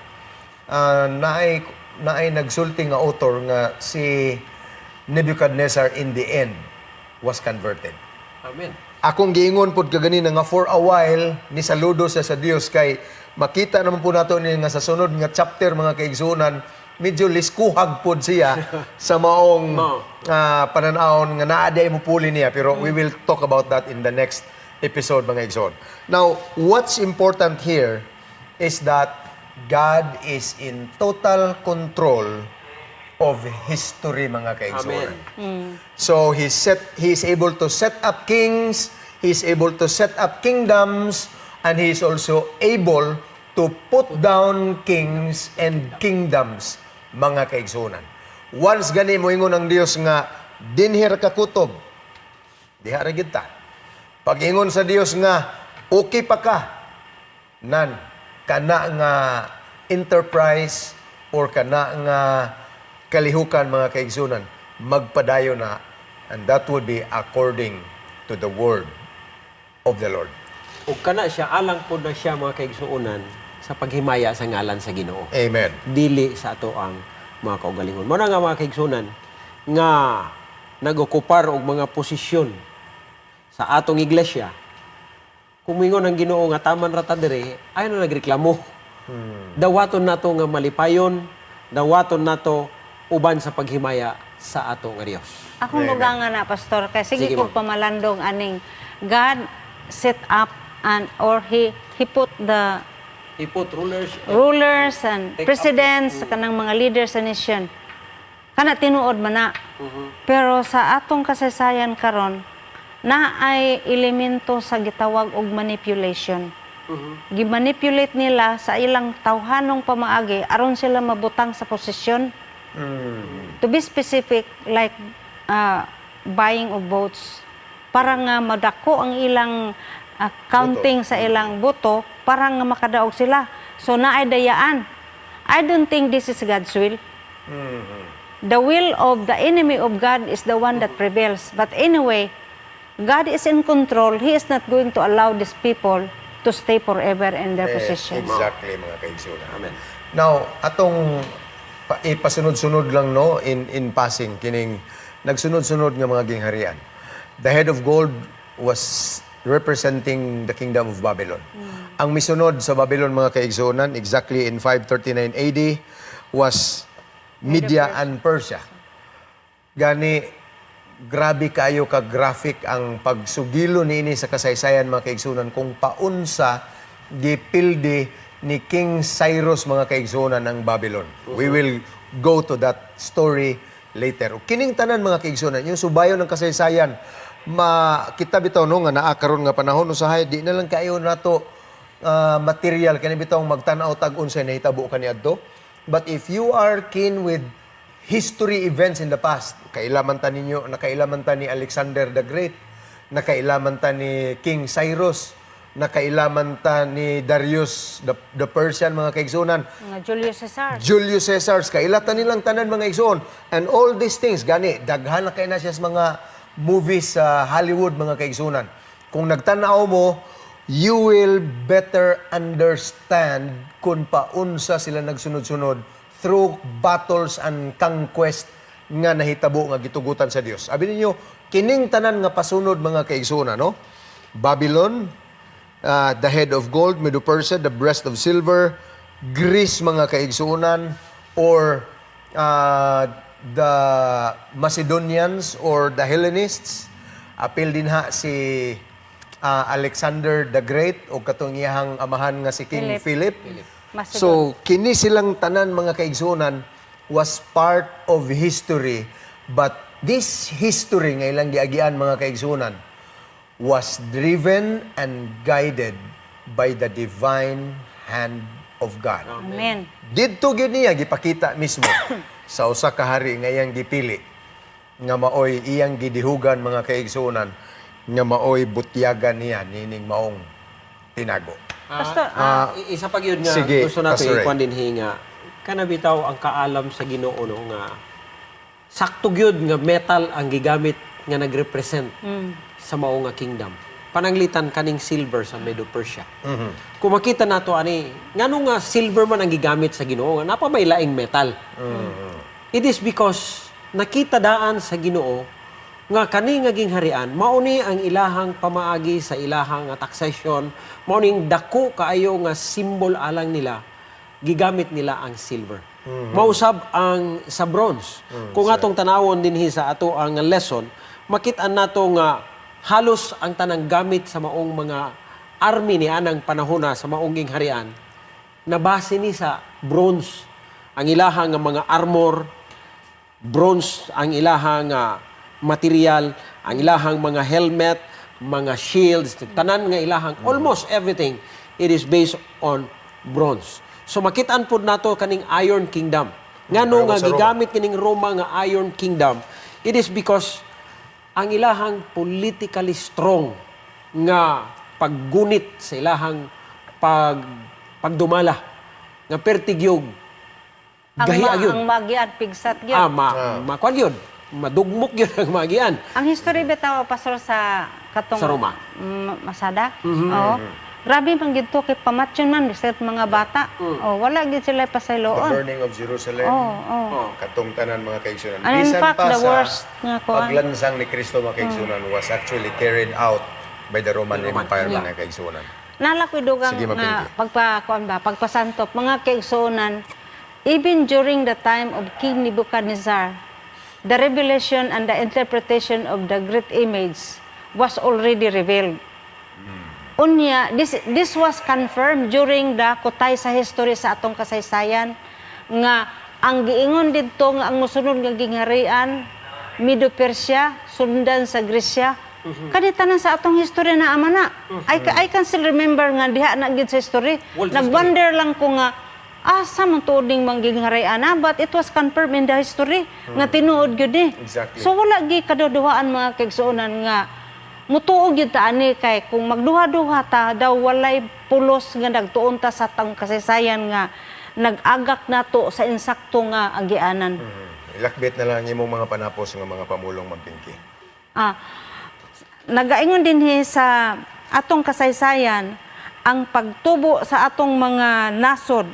[SPEAKER 1] naay nagsulti nga author nga si Nebuchadnezzar in the end was converted.
[SPEAKER 3] Amen.
[SPEAKER 1] Akong giingon pod kaganina nga for a while ni saludo siya sa Dios kay makita naman po nato ni nga sa sunod nga chapter, mga kaigsuonan, medyo liskuhag pod siya sa maong
[SPEAKER 3] Mao.
[SPEAKER 1] Pananawon nga naa diay mo puli niya, pero we will talk about that in the next episode, mga igsoon. Now, what's important here is that God is in total control of history, mga kaigsuonan.
[SPEAKER 3] Amen.
[SPEAKER 1] So he is able to set up kings, he is able to set up kingdoms, and he is also able to put down kings and kingdoms, mga kaigsuonan. Once gani moingon ang Dios nga dinhi ra ka kutob, diha ra gyud ta. Pag-ingon sa Dios nga okay pa ka, nan kana nga enterprise or kana nga kalihukan, mga kaigsuonan, magpadayon na, and that would be according to the word of the Lord.
[SPEAKER 3] Ug kana siya alang pod na siya, mga kaigsuonan, sa paghimaya sa ngalan sa Ginoo.
[SPEAKER 1] Amen.
[SPEAKER 3] Dili sa ato ang mga kaugalingon. Mao na nga, mga kaigsuonan nga nagokupar og mga posisyon sa atong iglesia, kung moingon ang Ginoo nga taman ra ta dire, ay na nagreklamo. Dawaton nato nga malipayon, dawaton nato uban sa paghimaya sa ato nga Dios.
[SPEAKER 2] Akong dugangan na, Pastor, kay sige,
[SPEAKER 3] Sige,
[SPEAKER 2] kog
[SPEAKER 3] ma'am.
[SPEAKER 2] pamalandong aning God set up and or he put the
[SPEAKER 3] He put rulers
[SPEAKER 2] rulers and
[SPEAKER 3] Take up.
[SPEAKER 2] presidents, kanang mga leaders sa nation. Kana tinuod man na. Pero sa atong kasaysayan karon, na ay elemento sa gitawag og manipulation. Gimanipulate nila sa ilang tawhanong pamaagi aron sila mabutang sa posisyon. To be specific, like buying of votes para nga madako ang ilang counting sa ilang boto para nga makadaog sila. So naay dayaan. I don't think this is God's will. The will of the enemy of God is the one that prevails. But anyway, God is in control. He is not going to allow these people to stay forever in their
[SPEAKER 1] Eh,
[SPEAKER 2] position.
[SPEAKER 1] Exactly, mga kaigsunan.
[SPEAKER 3] Amen.
[SPEAKER 1] Now, atong ipasunod-sunod lang, no, in passing kining nagsunod-sunod nga mga gingharian. The head of gold was representing the kingdom of Babylon. Ang misunod sa Babylon, mga kaigsunan, exactly in 539 AD was Media and Persia. Gani grabe kayo ka graphic ang pagsugilo niini sa kasaysayan, mga kaigsunan, kung paunsa gipildi ni King Cyrus, mga kaigsunan, ang Babylon. We will go to that story later. Kining tanan, mga kaigsunan, yung subayon ng kasaysayan, makita bitaw, no, nga naa karon nga panahon usahay di na lang kayo nato material kani bitaw magtan-aw tag unsay nahitabo kaniadto. But if you are keen with history events in the past, kailaman ta ninyo, nakailaman ta ni Alexander the Great, nakailaman ta ni King Cyrus, nakailaman ta ni Darius the Persian, mga kaigsunan.
[SPEAKER 2] Nga Julius Caesar.
[SPEAKER 1] Julius Caesar, kailatan nilang tanan, mga igsoon. And all these things, gani, daghan na kay na siya sa mga movies sa Hollywood, mga kaigsunan. Kung nagtanaw mo, you will better understand kung paunsa sila nagsunod-sunod through battles and conquest nga nahitabo nga gitugutan sa Dios. Abi ninyo, kining tanan nga pasunod, mga kaigsunan, no? Babylon, the head of gold, Medo-Persia, the breast of silver, Greece, mga kaigsunan, or the Macedonians or the Hellenists. Apil din ha si Alexander the Great o katong iyahang amahan nga si King Philip.
[SPEAKER 2] Macedon.
[SPEAKER 1] So, kini silang tanan, mga kaigsunan, was part of history, but this history nga ilang giagian, mga kaigsunan, was driven and guided by the divine hand of God.
[SPEAKER 2] Amen.
[SPEAKER 1] Didto gyud niya gipakita mismo sa usa ka hari nga iyang gipili nga maoy iyang gidihugan, mga kaigsuonan, nga maoy butyagan niya nining maong tinago.
[SPEAKER 2] Pastor,
[SPEAKER 3] Isa pa gyud nga
[SPEAKER 1] Sige,
[SPEAKER 3] gusto nato
[SPEAKER 1] Pastor Ray.
[SPEAKER 3] ikuan dinhi nga kana bitaw ang kaalam sa Ginoo, no, nga sakto gyud nga metal ang gigamit nga nagrepresent sa mao nga kingdom. Pananglitan kaning silver sa Medo-Persia. Kung makita nato ani, ngano nga silver man ang gigamit sa Ginoo nga napa may laing metal? It is because nakita daan sa Ginoo nga kani nga gingharian mao ni ang ilahang pamaagi sa ilahang nga taxation, mao ning dako kaayo nga symbol alang nila, gigamit nila ang silver. Mausab ang sa bronze. Kung atong tanawon dinhi sa ato ang lesson, makit-an nato nga halos ang tanang gamit sa maong mga army ni anang panahona sa maong gingharian nabase ni sa bronze. Ang ilahang nga mga armor, bronze ang ilahang nga material, ang ilahang mga helmet, mga shields, tanan nga ilahang almost everything, it is based on bronze. So makitaan pod nato kaning Iron Kingdom. Ngano nga
[SPEAKER 1] Sa Roma.
[SPEAKER 3] gigamit kining Roma nga Iron Kingdom? It is because ang ilahang politically strong nga paggunit sa ilahang pagdumala nga pertigyog
[SPEAKER 2] Ang,
[SPEAKER 3] gahi gyud.
[SPEAKER 2] ang magian, pigsat gyud.
[SPEAKER 3] Ah, makuan yun. Madugmok yun ang magian.
[SPEAKER 2] Ang history bitaw, Pastor, sa katong
[SPEAKER 3] Sa Roma.
[SPEAKER 2] Masada. Oo. Grabe man gid to kay pamatyon man bisag mga bata. Oh, wala gid sila
[SPEAKER 1] The
[SPEAKER 2] pasayloon.
[SPEAKER 1] burning of Jerusalem.
[SPEAKER 2] Oo.
[SPEAKER 1] Katong tanan, mga kaigsunan.
[SPEAKER 2] And in
[SPEAKER 1] Bisan
[SPEAKER 2] fact,
[SPEAKER 1] pa
[SPEAKER 2] the
[SPEAKER 1] sa
[SPEAKER 2] worst nga kuan.
[SPEAKER 1] paglansang ni Kristo, mga kaigsunan, was actually carried out by the Roman Empire, mga kaigsunan.
[SPEAKER 2] Nala ko'y dugang
[SPEAKER 1] Sige,
[SPEAKER 2] nga
[SPEAKER 1] Mapinky.
[SPEAKER 2] pagpa kuan ba, pagpasantop, mga kaigsuonan, even during the time of King Nebuchadnezzar, the revelation and the interpretation of the great image was already revealed. Unya, this was confirmed during the kutay sa history sa atong kasaysayan nga ang giingon didto nga ang mosunod nga gingharian Medo-Persia, sundan sa Gresya. Kani tanan sa atong history na ama na. I can still remember nga diha na gid sa history.
[SPEAKER 3] World
[SPEAKER 2] Nag-wonder lang ko nga asa man tuod ning manggingharian na, but it was confirmed in the history nga tinuod gyud ni. So wala gi kaduduhaan, mga kaigsuonan, nga mutuo gyud ta ani kay kung magduha-duha ta daw walay pulos nga nagtuon ta sa tang kasaysayan nga nag-agak nato sa insakto nga agianan.
[SPEAKER 1] Ilakbit na lang ang imong mga panapos nga mga pamulong, Ma'am Pinky.
[SPEAKER 2] Ah, Nagaingon dinhi sa atong kasaysayan ang pagtubo sa atong mga nasod,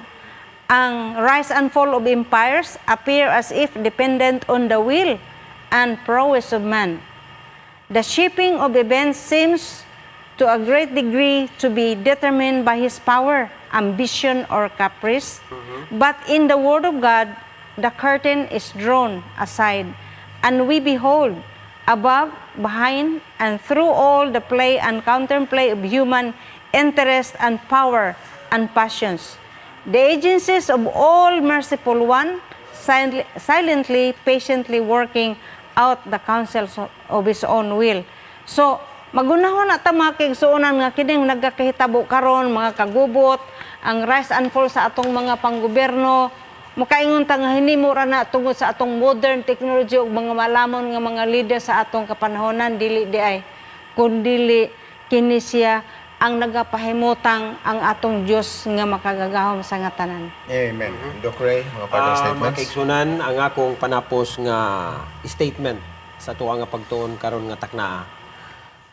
[SPEAKER 2] ang rise and fall of empires appear as if dependent on the will and prowess of man. The shaping of events seems to a great degree to be determined by his power, ambition, or caprice. But in the Word of God, the curtain is drawn aside, and we behold above, behind, and through all the play and counterplay of human interest and power and passions, the agencies of all merciful One, silently, patiently working out the counsels of His own will. So, magunahon na ta, mga kaigsuonan, nga kining nagkakahitabo karon, mga kagubot, ang rise and fall sa atong mga panggobyerno, makaingon ta nga hinimo ra na tungod sa atong modern technology ug mga malamon nga mga leader sa atong kapanahonan. Dili diay, kundili kini siya ang nagapahimutang ang atong Dios nga makagagahom sa nga tanan.
[SPEAKER 1] Amen. Doc Ray, mga parting
[SPEAKER 3] Mga
[SPEAKER 1] statements.
[SPEAKER 3] kaigsunan, ang akong panapos nga statement sa tuwa nga pagtuon karon nga taknaa.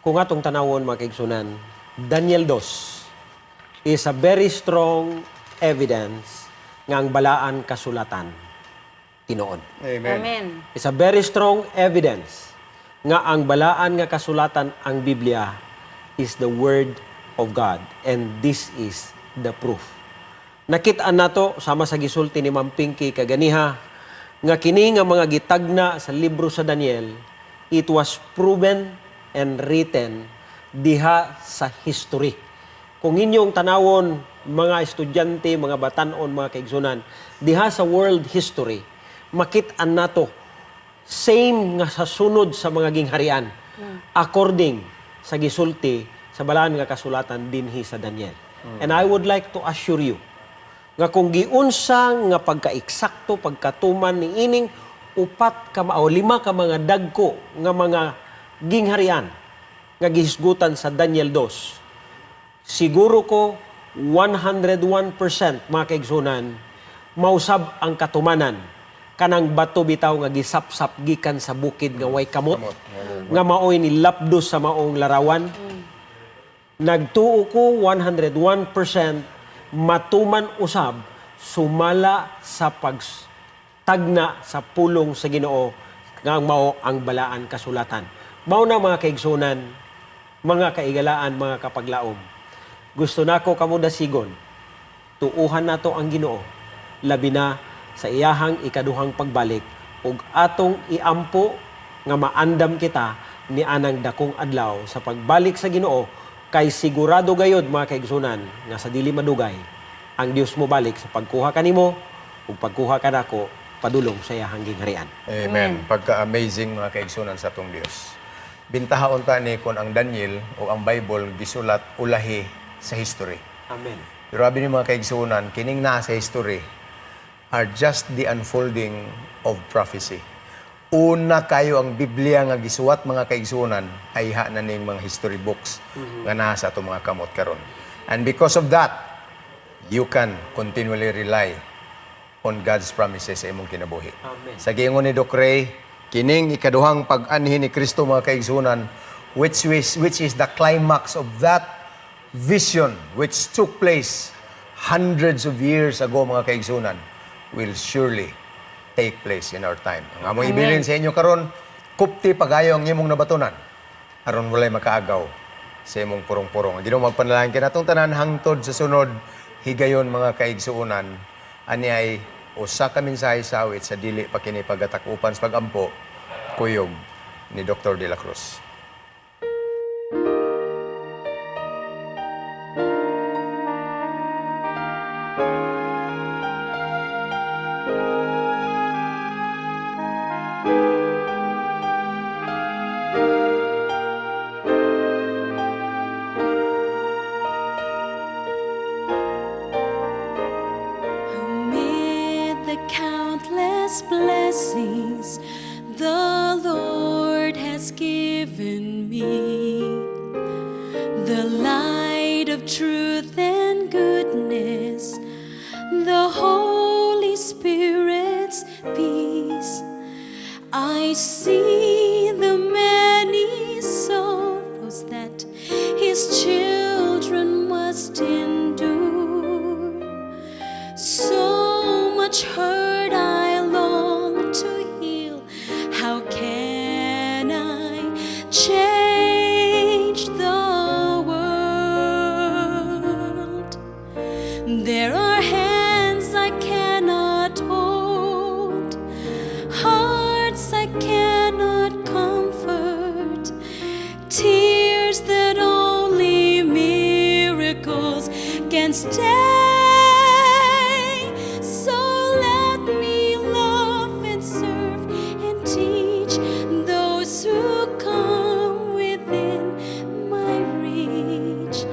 [SPEAKER 3] Kung atong tanawon, mga kaigsunan, Daniel 2 is a very strong evidence nga ang balaan kasulatan tinuod.
[SPEAKER 1] Amen.
[SPEAKER 2] Amen.
[SPEAKER 3] It's a very strong evidence nga ang balaan nga kasulatan, ang Biblia, is the Word of God, and this is the proof. Nakit-an nato sama sa gisulti ni Ma'am Pinky kaganiha nga kini nga mga gitagna sa libro sa Daniel, it was proven and written diha sa history. Kung inyong tanawon, mga estudyante, mga batanon, mga kaigsunan, diha sa world history, makit-an nato same nga sa sunod sa mga gingharian according sa gisulti sa balaan nga kasulatan dinhi sa Daniel. And I would like to assure you nga kung giunsa nga pagkaeksakto pagkatuman ni ining upat ka o lima ka mga dagko nga mga gingharian nga gihisgutan sa Daniel 2, siguro ko 101%, mga kaigsunan, mausab ang katumanan kanang bato bitaw nga gisapsap gikan sa bukid nga way kamot, nga maoy ni lapdos sa maong larawan. Nagtuo ko 101% matuman usab sumala sa pagtagna sa pulong sa Ginoo nga mao ang balaan kasulatan. Mao na, mga kaigsunan, mga kaigalaan, mga kapaglaom. Gusto nako kamo dasigon. Tuuhan nato ang Ginoo, labi na sa iyahang ikaduhang pagbalik, ug atong iampo nga maandam kita ni anang dakong adlaw sa pagbalik sa Ginoo, kay sigurado gayod, mga kaigsunan, nga sa dili madugay ang Dios mo balik sa pagkuha kanimo ug pagkuha kanako padulong sa iyahang gingharian.
[SPEAKER 1] Amen. Pagka-amazing, mga kaigsunan, sa atong Dios. Bintaha unta ni kung ang Daniel o ang Bible gisulat ulahi sa history.
[SPEAKER 3] Amen.
[SPEAKER 1] Pero abi ni, mga kaigsunan, kining naa sa history are just the unfolding of prophecy. Una kayo ang Biblia nga gisuwat, mga kaigsunan, ay ha na ning mga history books nga naa sa atong mga kamot karon. And because of that, you can continually rely on God's promises sa imong kinabuhi.
[SPEAKER 3] Amen.
[SPEAKER 1] Sa giingon ni Doc Ray, kining ikaduhang pag-anhi ni Kristo, mga kaigsunan, which is the climax of that vision which took place hundreds of years ago, mga kaigsunan, will surely take place in our time. Ang among ibilin sa inyo karon, kupti pagayo ang imong nabatunan aron walay makaagaw sa imong purong-purong. Ang Ginoo magpanalangin kanatong tanan hangtod sa sunod higayon, mga kaigsuonan. Ani ay usa ka mensahe sa awit sa dili pa kini pagatakupan sa pagampo, kuyog ni Dr. De La Cruz.
[SPEAKER 5] Amid the countless blessings the Lord has given me, the light of truth and goodness, the Holy Spirit's peace, I see the many soft There are hands I cannot hold, hearts I cannot comfort, tears that only miracles can stay. So let me love and serve and teach those who come within my reach.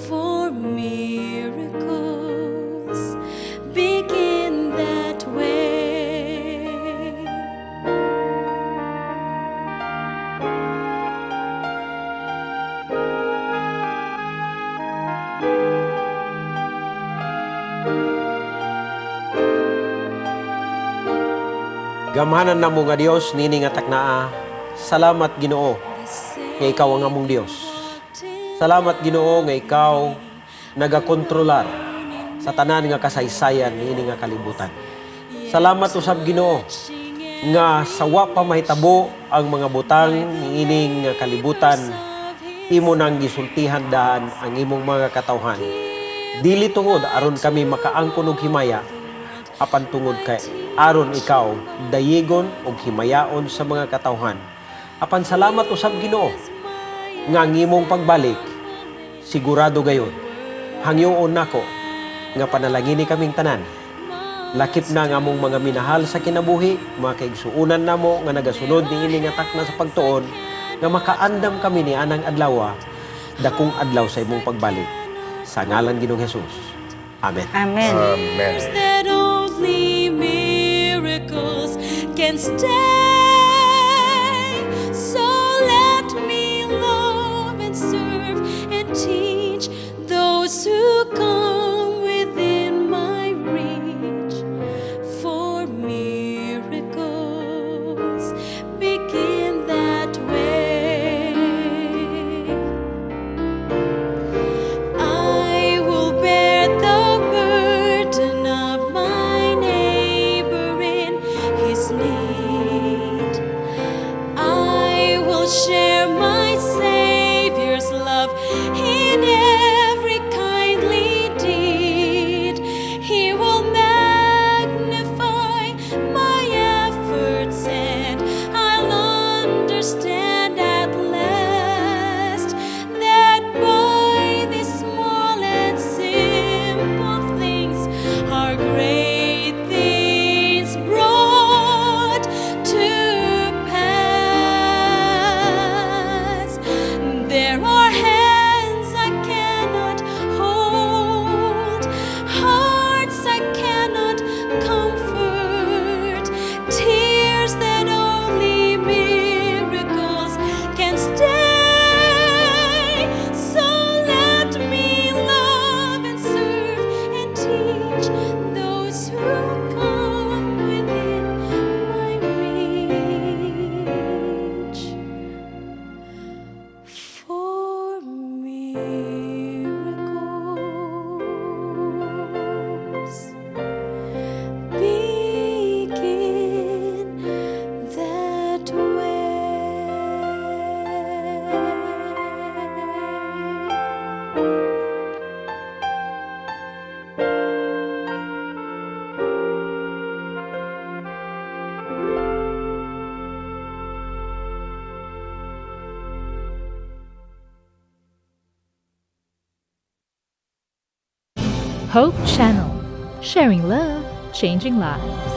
[SPEAKER 5] For miracles begin that way.
[SPEAKER 3] Gamhanan namo nga Dios nini nga taknaa. Salamat, Ginoo, nga ikaw ang among Dios. Salamat, Ginoo, nga ikaw nagakontrolar sa tanan nga kasaysayan niini nga kalibutan. Salamat usab, Ginoo, nga sa wa pa mahitabo ang mga butang niining nga kalibutan, imo nang gisultihan daan ang imong mga katawhan. Dili tungod aron kami makaangkon og himaya, apan tungod kay aron ikaw dayigon og himayaon sa mga katawhan. Apan salamat usab, Ginoo, nga ang imong pagbalik sigurado gayon. Hangyoon nako nga panalangini kaming tanan. Lakip na ang among mga minahal sa kinabuhi, mga kaigsuunan namo nga nagasunod niini nga takna sa pagtuon, nga makaandam kami ni anang adlaw, dakong adlaw sa imong pagbalik. Sa ngalan Ginoong Jesus. Amen.
[SPEAKER 2] Amen.
[SPEAKER 1] Amen.
[SPEAKER 5] That only miracles can stay. So let me love and serve and teach those who come within my reach. For miracles begin that way. I will bear the burden of my neighbor in his need. I will share my Savior's love in every kindly deed. He will magnify my efforts, and I'll understand at last that by these small and simple things are great things brought to pass. There are hands I cannot hold, hearts I cannot comfort, tears that only miracles can stay. So let me love and serve and teach those who come within my reach. For miracles begin that way.
[SPEAKER 6] Hope Channel, sharing love, changing lives.